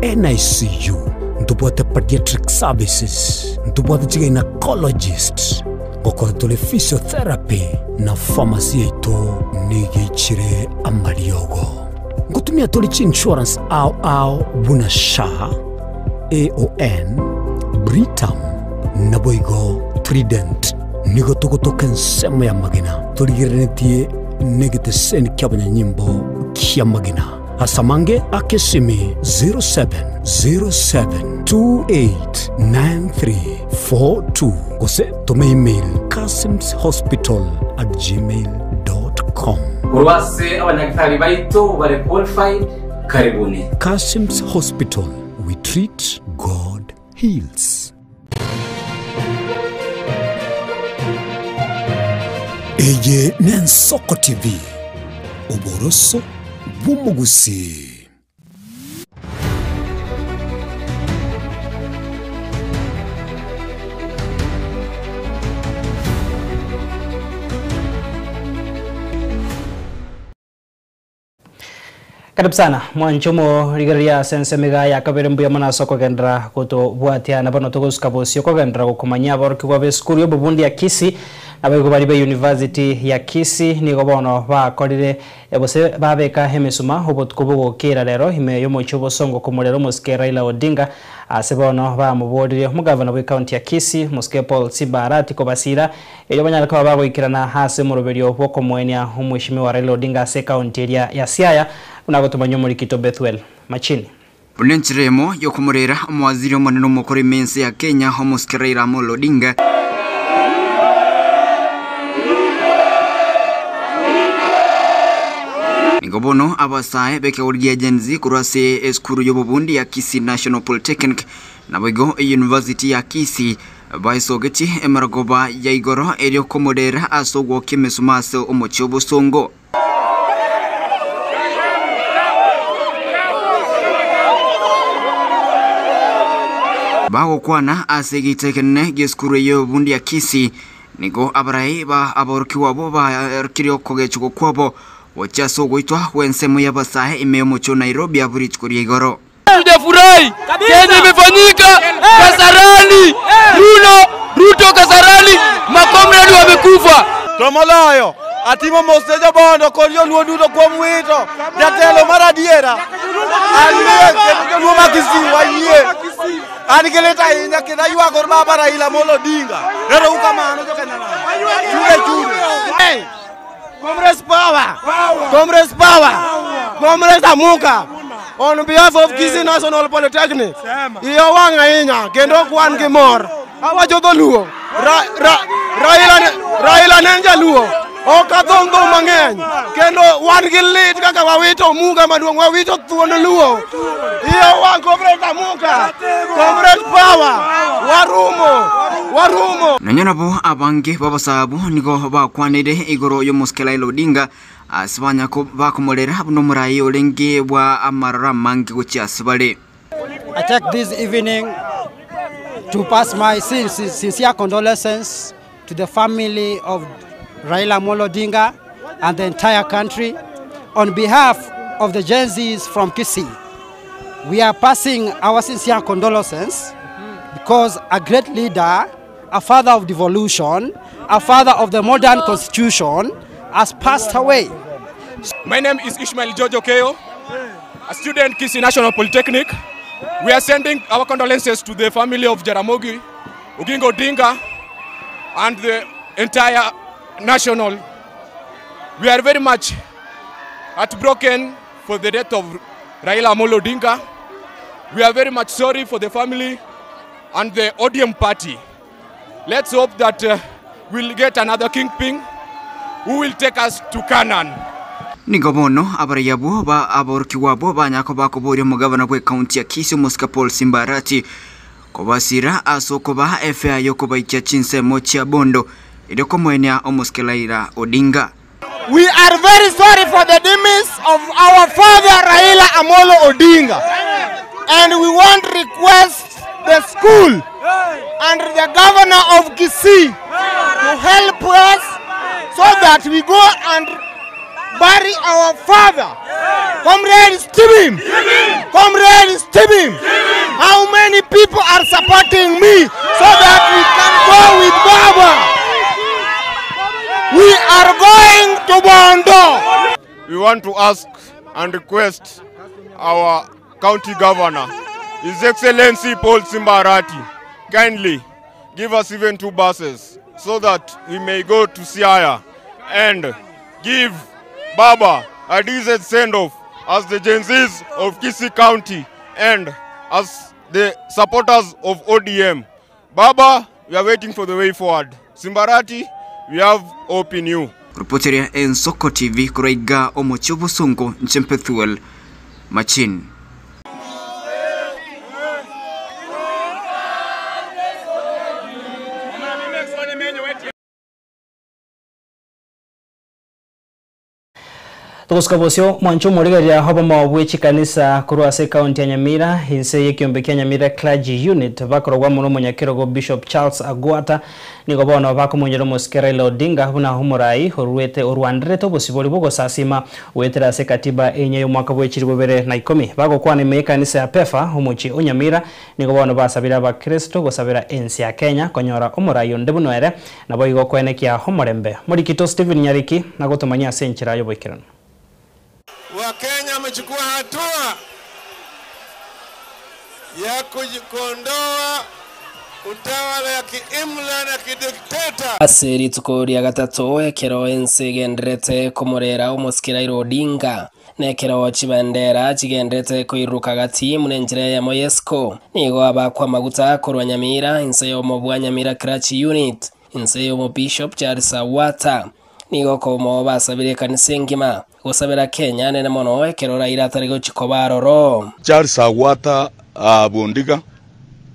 NICU, ntobwate pediatric services, ntobwate chigynecologist, ngokora tore physiotherapy na pharmacy yaito nigo. Igechire amariogo. Ngotumia tore chiinsurance ao ao buna SHA, AON, Britam, naboigo Trident. Nigo togotoka ensemo y'amagena torigereretie negeteseni ki'abanyanyimbo ki'amagena. Ase amange aka esimi 0707289342 gose toma email kasimshospital@gmail.com. Korwa ase abanyagitari baito bare qualified, karibuni. Kasim's Hospital, we treat, God heals. Eye n'Ensoko TV, oboroso bw'omogusii. Karibu sana mwanche omorigereria ase ensemo iga ya kabere mbuya mono ase okogenderera gotobwatia na bono togosuka bosio kogenderera gokomanyia aborokigwa b'esukuru y'obobundi ya Kisii naboigo baria be University ya Kisii nigo bono bakorire gose babeka emesuma obotuko bogokera rero ime y'omochie obosongo komorera omosike Raila Odinga ase bono bamoborire omogavana bw'ecounty ya Kisii omosike Paul Simba Arati kobasira Erio banyare koba bagoikerana ase omoroberio bw'okomoenia Omweshimiwa Raila Odinga ase ekaunti eria ya Siaya, buna agotomanywa omorikito Bethuel Machini. Buna enchera eyemo y'okomorera omowaziri omonene omokoro ime ense ya Kenya omosike Raila Amolo Odinga. Nigo bono abasae b'ekegori gia Gen Z korwa ase esukuru y'obobundi ya Kisii National Polytechnic naboigo University ya Kisii Baisogetie emerogoba ya igoro erio komorera ase ogwokia emesuma ase omochie obosongo. Bagokwana ase egeita ekenene gi'esukuru eye y'obobundi ya Kisii, nigo abarai ba aborokigwa abwo barokirie okogechigwa kwabo gochia ase ogoitwa gw'ensemo y'abasae ime y'omochie o Nairobi abwo rituko ria igoro. Tujafurahi kenye imefanyika Kasarani, Runo, Ruto Kasarani, makomredi wamekufa. To moloyo, atimo mos ne jobondo kod joluo duto kuom wito jatelo mar adiera. An yie kendo joluo ma Kisii wayie. An gi lit ahinya kendo aywago baba Raila Amolo Odinga. Ero uru kamano jo Kenya Nam. Chunde chunde. Hey! Comrades power! Comrades power! Comrades amuka! On behalf of Kisii National Polytechnic, iya wang' ahinya kendo ok wan gi mor. Awacho dholuo. Ra, ra, Raila, ne, Raila ne en jaluo. Ok adhong' dhong' mang'eny. Kendo wan gi lit kaka wawito omuga maduong', wawito thuond luo. Iya wang' comrades amuka! Comrades power! Warumo! Warumo! Nonya nabo abange b'abasae abwo nigo bakwanire igoro y'omosike Raila Odinga ase banya bakomorera buna omorai orenge bwa amaroro amange gochia ase bare. I take this evening to pass my sincere condolences to the family of Raila Amolo Odinga and the entire country. On behalf of the Gen Zs from Kisii, we are passing our sincere condolences because a great leader, a father of devolution, a father of the modern constitution has passed away. My name is Ishmael Jojo Keo, a student Kisii National Polytechnic. We are sending our condolences to the family of Jaramogi Oginga Odinga and the entire national. We are very much heartbroken for the death of Raila Amolo Odinga. We are very much sorry for the family and the ODM party. Let's hope that we'll get another kingpin who will take us to Canaan. Nigo bono abarai abwo ba aborokigwa abwo banyara koba bakoboria omogabana bw'ecounty ya Kisii omosike Paul Simba Arati kobasira ase okobaa efare y'okobaikia chinsemo chia Bondo erio komoenia omosike Raila Odinga. We are very sorry for the demise of our father Raila Amolo Odinga. And we want request the school and the governor of Kisii to help us so that we go and bury our father. Comrade Stephen! Comrade Stephen! How many people are supporting me so that we can go with Baba? We are going to Bondo. We want to ask and request our county governor, His Excellency Paul Simbarati, kindly give us even two buses so that we may go to Siaya and give Baba a decent send-off as the Gen Zs of Kisii County and as the supporters of ODM. Baba, we are waiting for the way forward. Simbarati, we have hope in you. Reporteria Ensoko TV korwa iga omochie obosongo inche Pethuel Machin. Togosika bosio mwanche omorigereria obomo bwe chikanisa korwa ase ekaunti ya Nyamira inse y'ekiombe kia Nyamira Clergy Unit bakorogwa amo nomonyakerogo Bishop Charles Agwata nigo bono bakomonyera omosike Raila Odinga buna omorai oruete orwanderete obosibori bw'ogosasima goetera ase ekatiba enya y'omwaka bwe chilifu bibere na ikomi. Bagokwana ime y'ekanisa ya Pefa omochie o Nyamira nigo bono basabire abakristo gosabera ense ya Kenya konyora omorai onde buna ere naboigo koenekia omorembe. Morikito Stephen Nyariki nagotomanyia ase enchera y'oboikeranu. Wakenya wamechukua hatua ya kuondoa utawala ya kiimla na kidikteta. Ase rituko ria gatato ekero ense egenderete komorera omosike Raila Odinga, na ekero chibendera chigenderete koiruruka gati buna enchera eyemo y'esiko, nigo abakwa amaguta korwa Nyamira inse y'omo bwa Nyamira Clergy Unit, inse y'omo Bishop Charles Awata. Nigo komo basabire ekanisa engima gosabera Kenya nene mono ekero Raila atari gochia koba aroro. Charles Agwata Bondiga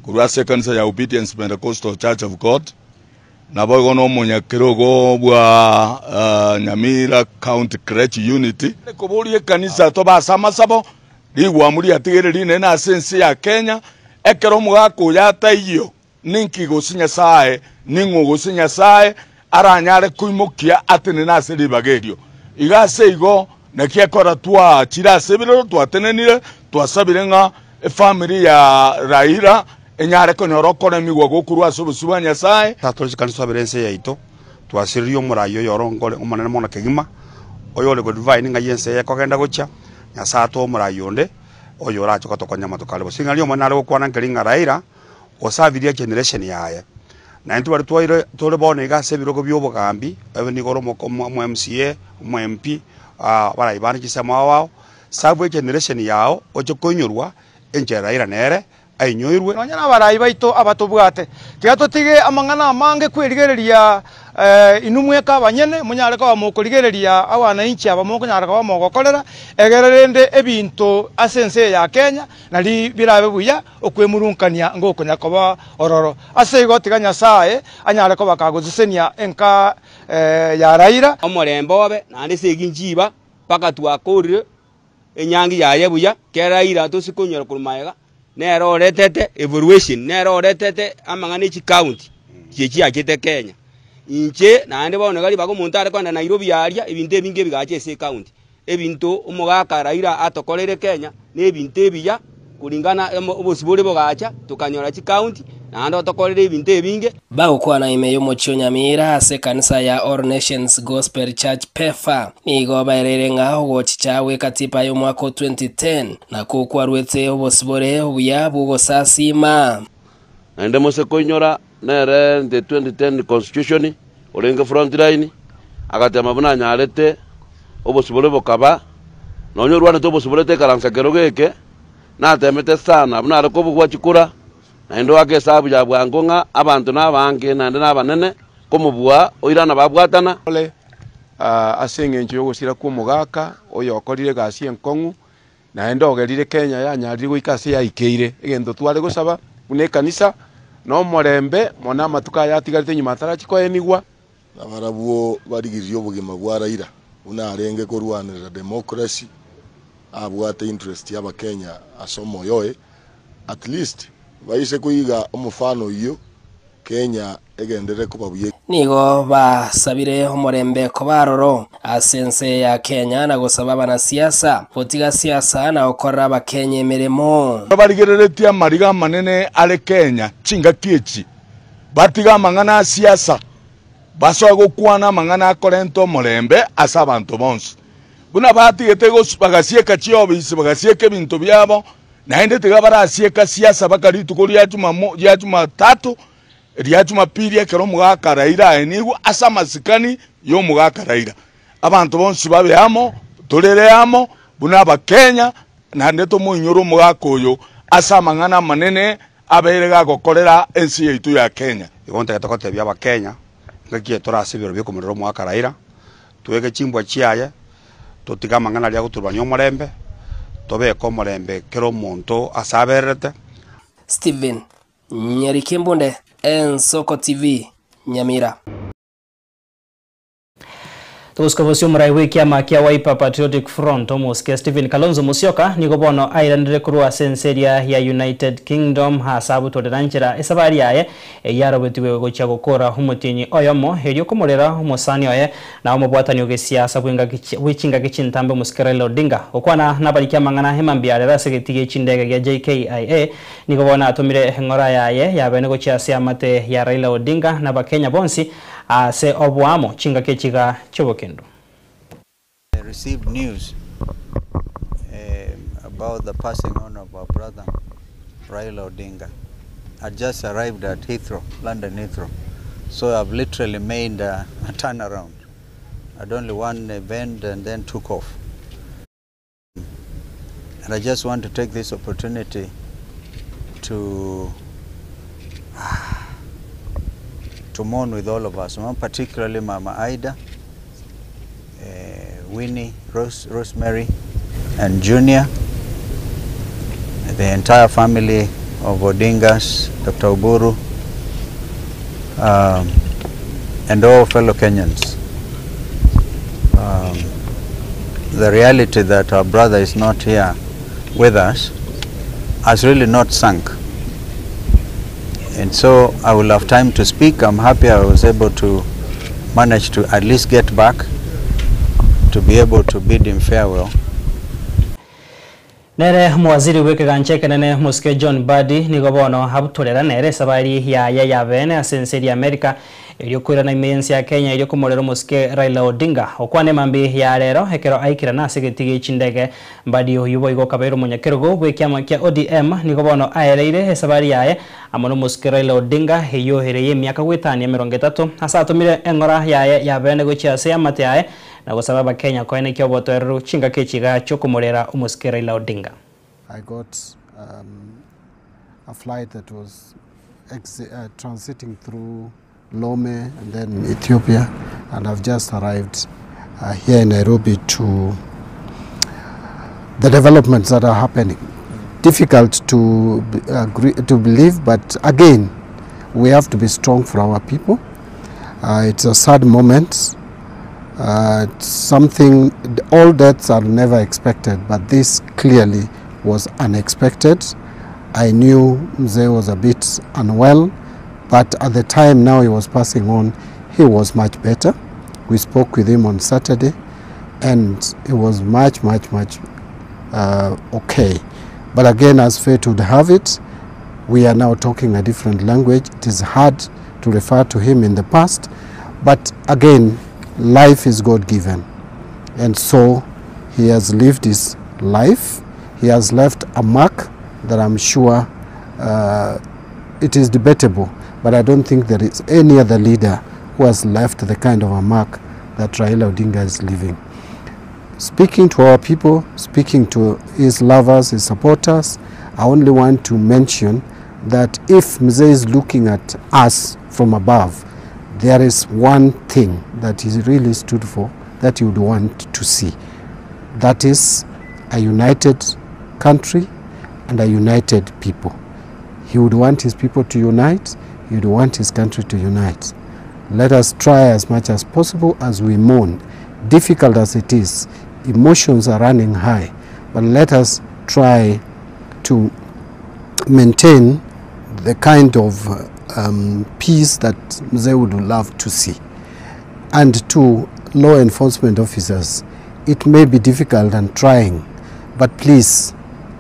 korwa ase ekanisa ya Obedience Pentecostal Church of God, naboigo nomonyakerogo bwa Nyamira County Clergy Unit. Koboria ekanisa tobe ase amasabo, rigwamu riatigire rinene ase ense ya Kenya, ekero omogaka oyo ataiyo, ninki gose Nyasae, ning'o gose Nyasae aranyare koimokia atenene ase ribaga erio. Iga ase igo, naki ekora twachire ase ebirero twatenenire, twasabire ng'a efamiri ya Raila enyare konyora okoremigwa gokorwa ase obosio bwa Nyasae. Tore chikanisa twabere ense yaito, twasiririe omorai oyo ore onkore omonene mono kegima, oyore godivine ng'ai ense eye ekogenda gochia, Nyasae atoe omorai onde, oyo orache gotokonya amatuko are bosio. Ing'ana ri'Omonene are gokwana nkeri ng'a Raila osabirie egeneration yaye. Naintwe baria twaire tore bono iga ase ebirogo bia obogambi, ebe nigo ore omo omo MCA, omo MP, abarai bande chisemo ao ao, serve egeneration yao oche koinyorwa enchera Raila nere ainyoirwe. Nonya nabarai baito abatobwate, tiga totige amang'ana amange kwerigereria inwe mweka abanyene, monyare koba mokorigereria abanainchi aba mokonyara koba mogokorera, egere rende ebinto ase ense eye ya Kenya nari birabe buya, Okwemurungania ngokonya koba ororo. Ase igo tiga Nyasae anyare koba kagosesenia enka ya Raila. Omorembe obe, naende ase egi nchiba, mpaka twakorire enyangi yaye buya, kera Raila tosi konyora korwa magega, nere oretete evaluation, nere oretete amang'ana e chicounty chie chiachete Kenya. Inche naende bono iga ribaga omonto are kogenda Nairobi aria, ebinto ebinge ebigacha ase ecounty. Ebinto omogaka Raila atokoreire Kenya nebinto ebiya kuringana obosibore bogacha tokanyora chicounty naende otokorere ebinto ebinge. Bagokwana ime y'omochie o Nyamira ase ekanisa ya All Nations Gospel Church Pefa, nigo baereire ng'a ogochicha gw'ekatiba y'omwaka o 2010 nakwo kwarwete obosibore obuya bw'ogosasiima. Naende mose koinyora nere the 2010 constitution orenge front line agatema buna anyarete obosibore bokaba nonya orwanete obosibore tekaransa kerogo eke natemete sana buna are kobugwa chikura naende oake esabu ya bwango ng'a abanto nabange naende nabanene komobua oirana babwatana. Ore ase engencho y'ogosira kw'omogaka oyokorire egasi enkong'u Naende ogerire Kenya yanyarire goika ase yaikeire. Egento tware gosaba buna ekanisa nomorembe mono amatuko aya atigarete nyuma atarachia koenigwa. Na barabwo barigirie obogima bwa Raila buna arenge korwanerera democracy, abwate interest y'Abakenya ase omoyo oye, at least baise koiga omofano oyio Kenya egenderere koba buya. Nigo basabire omorembe koba aroro ase ense ya Kenya na gosaba abanasiasa gotiga siasa na gokorera abakenya emeremo. Barigereretie amariga amanene are Kenya chingaki echi, batige amang'ana a siasa, Basoe gokwana amang'ana akorenta omorembe ase abanto bonsi. Buna batigete bagasieka chiofisi, bagasieka ebinto biabo, naende tiga barasieka siasa mpaka rituko ria Jumamo ria Jumatatu, ria Jumapili ekero omogaka Raila aenigwe ase amasikani y'omogaka Raila. Abanto bonsi babe amo, torere amo buna Abakenya, naende tomoinyore omogaka oyo ase amang'ana amanene abeire gagokorera ense yaito ya Kenya. Igo ntagete gotebia Abakenya, ngaki eye tore ase ebirero bi'okomorera omogaka Raila, twege chimbwa chiaye, totige amang'ana aria agoturubania omorembe, tobeke omorembe kera omonto ase abererete. Stephen Nyarikembunde, Ensoko TV, Nyamira. Togosika bosio omorai bw'ekiama kia Wiper Patriotic Front omosike Stephen Kalonzo Musyoka nigo bono airanire korwa ase ense eria ya United Kingdom ase abutorera nchera esabari yaye eyio arobetigwe gochia gokora omotienyi oyomo erio komorera omosani oye na omobwatani o gesiasa bw'echingaki chintambe omosike Raila Odinga. Gokwana nabariki amang'ana emambia arero ase egetii gie chindege gia JKIA nigo bono atomire eng'ora yaye yabene gochia ase amate ya Raila Odinga na abakenya bonsi Ase oboamo chingaki echiga chi'obokendu. I received news about the passing on of our brother Raila Odinga. I just arrived at Heathrow, London Heathrow. So I've literally made a, a turnaround. I'd only one event and then took off. And I just want to take this opportunity to to mourn with all of us, particularly Mama Ida, Winnie, Rose, Rosemary, and Junior, the entire family of Odingas, Dr. Oburu, and all fellow Kenyans. The reality that our brother is not here with us has really not sunk. And so I will have time to speak. I'm happy I was able to manage to at least get back to be able to bid him farewell. Nere omowaziri bw'ekegancha ekenene Mosike John Mbadi nigo bono abutorera nere esabari yaye ya beene ase ense eria America erio koirana ime y'ense ya Kenya erio komorera omosike Raila Odinga. Okwana emambia ya rero ekero aikirana ase egetii gie chindege. Mbadi oyio boigo okabeire omonyakerogo bw'ekiama kia ODM nigo bono aereire esabari yaye amo nomosike Raila Odinga eyio ere y'emiaka goetania 30 ase atomire eng'ora yaye ya beene gochia ase eamate yaye na gosaba Abakenya koenekia obotoereru chingaki echi iga chi'okomorera omosike Raila Odinga. I got um, a flight that was uh, transiting through Lome and then Ethiopia, and I've just arrived uh, here in Nairobi to the developments that are happening. Difficult to agree, to believe, but again, we have to be strong for our people. Uh, it's a sad moment. Uh, it's something, all deaths are never expected, but this clearly was unexpected. I knew Mzee was a bit unwell, but at the time now he was passing on, he was much better. We spoke with him on Saturday, and he was much, much, much okay. But again, as fate would have it, we are now talking a different language. It is hard to refer to him in the past, but again, life is God given. And so he has lived his life. He has left a mark that I'm sure it is debatable, but I don't think there is any other leader who has left the kind of a mark that Raila Odinga is leaving. Speaking to our people, speaking to his lovers, his supporters, I only want to mention that if Mzee is looking at us from above, there is one thing that he really stood for that he would want to see. That is a united country and a united people. He would want his people to unite, he would want his country to unite. Let us try as much as possible as we mourn. Difficult as it is, emotions are running high, but let us try to maintain the kind of peace that Mzee would love to see. And to law enforcement officers, it may be difficult and trying, but please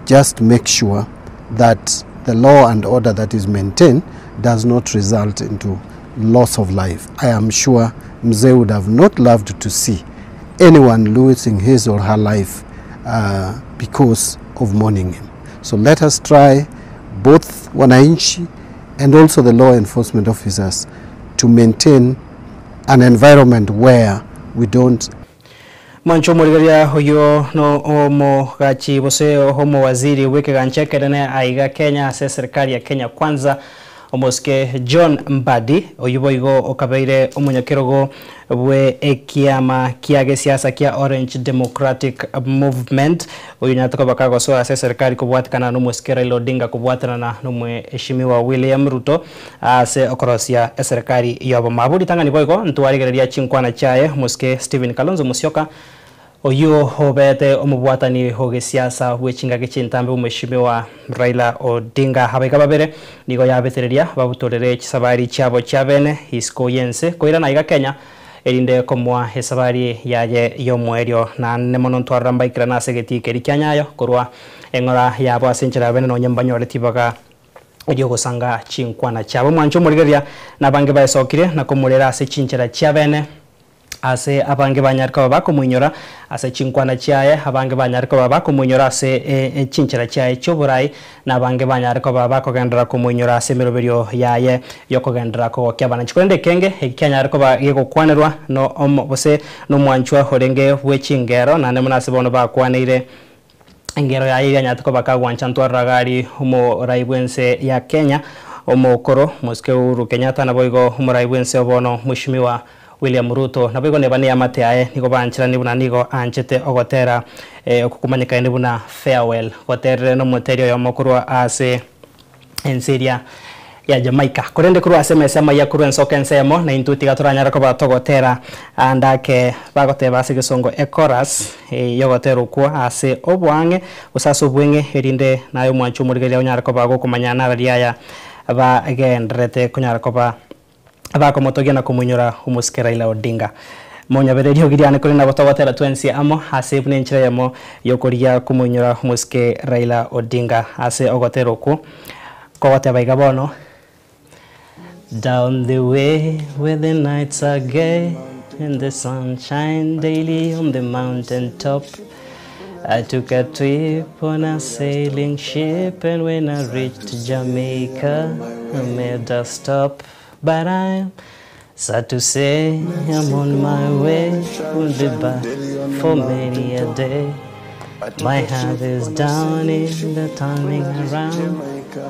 just make sure that the law and order that is maintained does not result into loss of life. I am sure Mzee would have not loved to see anyone losing his or her life uh, because of mourning him. So let us try, both wananchi and also the law enforcement officers, to maintain an environment where we don't Mwancho omorigereria oyio no omogachi gose omowaziri bw'ekegancha ekenene aiga Kenya ase eserikari ya Kenya Kwanza omosike John Mbadi oyio boigo okabeire omonyakerogo bwe ekiama kia gesiasa kia Orange Democratic Movement oyio onyarete koba kagosoa ase eserikari kobwatikana na omosike Raila Odinga kobwatanana na omweshimiwa William Ruto ase okorosia eserikari y'obomo. Ritang'ani boigo ntwarigereria chinkwana chiaye omosike Stephen Kalonzo Musyoka oyio obete omobwatani o gesiasa bwe chingaki chintambe omweshimiwa Raila Odinga. Abaiga babere nigo yabetereria babutorere chisabari chiabo chia bene isiko y'ense koirana aiga Kenya erinde komoa esabari yaye y'omoerio. Naende mono ntwarora mbaikerane ase egetii keria kia Nyayo korwa eng'ora yabo ase enchera ya bene nonye mbanyore tibaga eri'ogosanga chinkwana chiabo. Mwanche omorigereria nabange baesokire na komorera ase chinchera chia bene. Ase abange banyare koba bakomoinyora ase chinkwana chiaye, abange banyare koba bakomoinyora ase chinchera chiaye chi'oborai, na abange banyare koba bakogenderera komoinyora ase emeroberio yaye y'okogenderera kogokia abananchi. Korende ekenge eki kianyare koba gegokwanerwa no omo gose nomwanchwa orenge bwe chingero, naende buna ase bono bakwaneire engero yaye eria anyarete koba kagwancha ntwarora iga aria omorai bw'ense ya Kenya, omokoro Mosike Uhuru Kenyatta, naboigo omorai bw'ense obono Mweshimiwa William Ruto. Naboigo neba neamate aye nigo baancheranie buna nigo aanchete ogotera oko komanyekaine buna Farewell, goterire nomoteri oyomo korwa ase ense eria ya Jamaica. Korende korwa ase emesa amaiya korwa ensoko ensemo, na intwe tiga toranyare koba togotera ande ake bagoteba ase egesongo echorus yogotera okwo ase oboang'e gose ase obweng'e, erinde naye omwanchi omorigereria onyare koba gokomanya nararia aya bagendererete konyara koba Abakomotogia na komoinyora omosike Raila Odinga. Monyabere eriogi riane korende nabo togotera twensi amo ase buna enchera eyemo yokorigia komoinyora omosike Raila Odinga ase ogotera okwo kogoteba iga bono, Down the way where the nights are gay and the sun shine daily on the mountain top I took a trip on a sailing ship and when I reached Jamaica I made a stop But I'm sad to say I'm on my way Will be back for many a day My heart is down in the turning around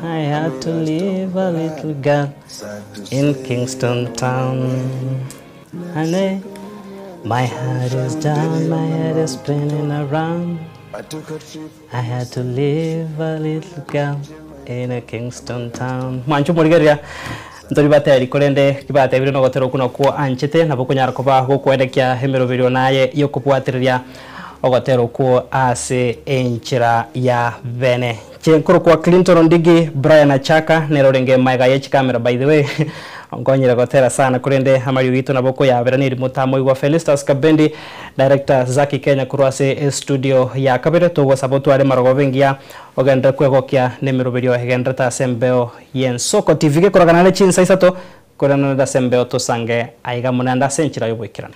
I had to leave a little girl in Kingston town And my heart is down, my head is spinning around I had to leave a little girl in a Kingston town. Mwanche omorigereria, ntori bateri, korende kibatebire nogotera okwo nakwo anchete, nabo okonyara koba gokoenekia emeroberio naye y'okobwatereria ogotera okwo ase enchera ya bene. Inche nkorokwa Clinton Ondigi, Brian Achaka nere orenge magega ye chikamera by the way Onkonyire gotera sana korende amariogi aito nabo okoyabera nerimo tamoigwa Felistus Kabendi Director Zaki Kenya korwa ase estudio ya kabere togosaba otware marogoba engiya ogenderere kwegokia nemeroberio egenderete ase embeo yensoko TV gekoragana ne chinsa isato korende nonde ase embeo tosange aiga munende ase enchera yoboikeranu.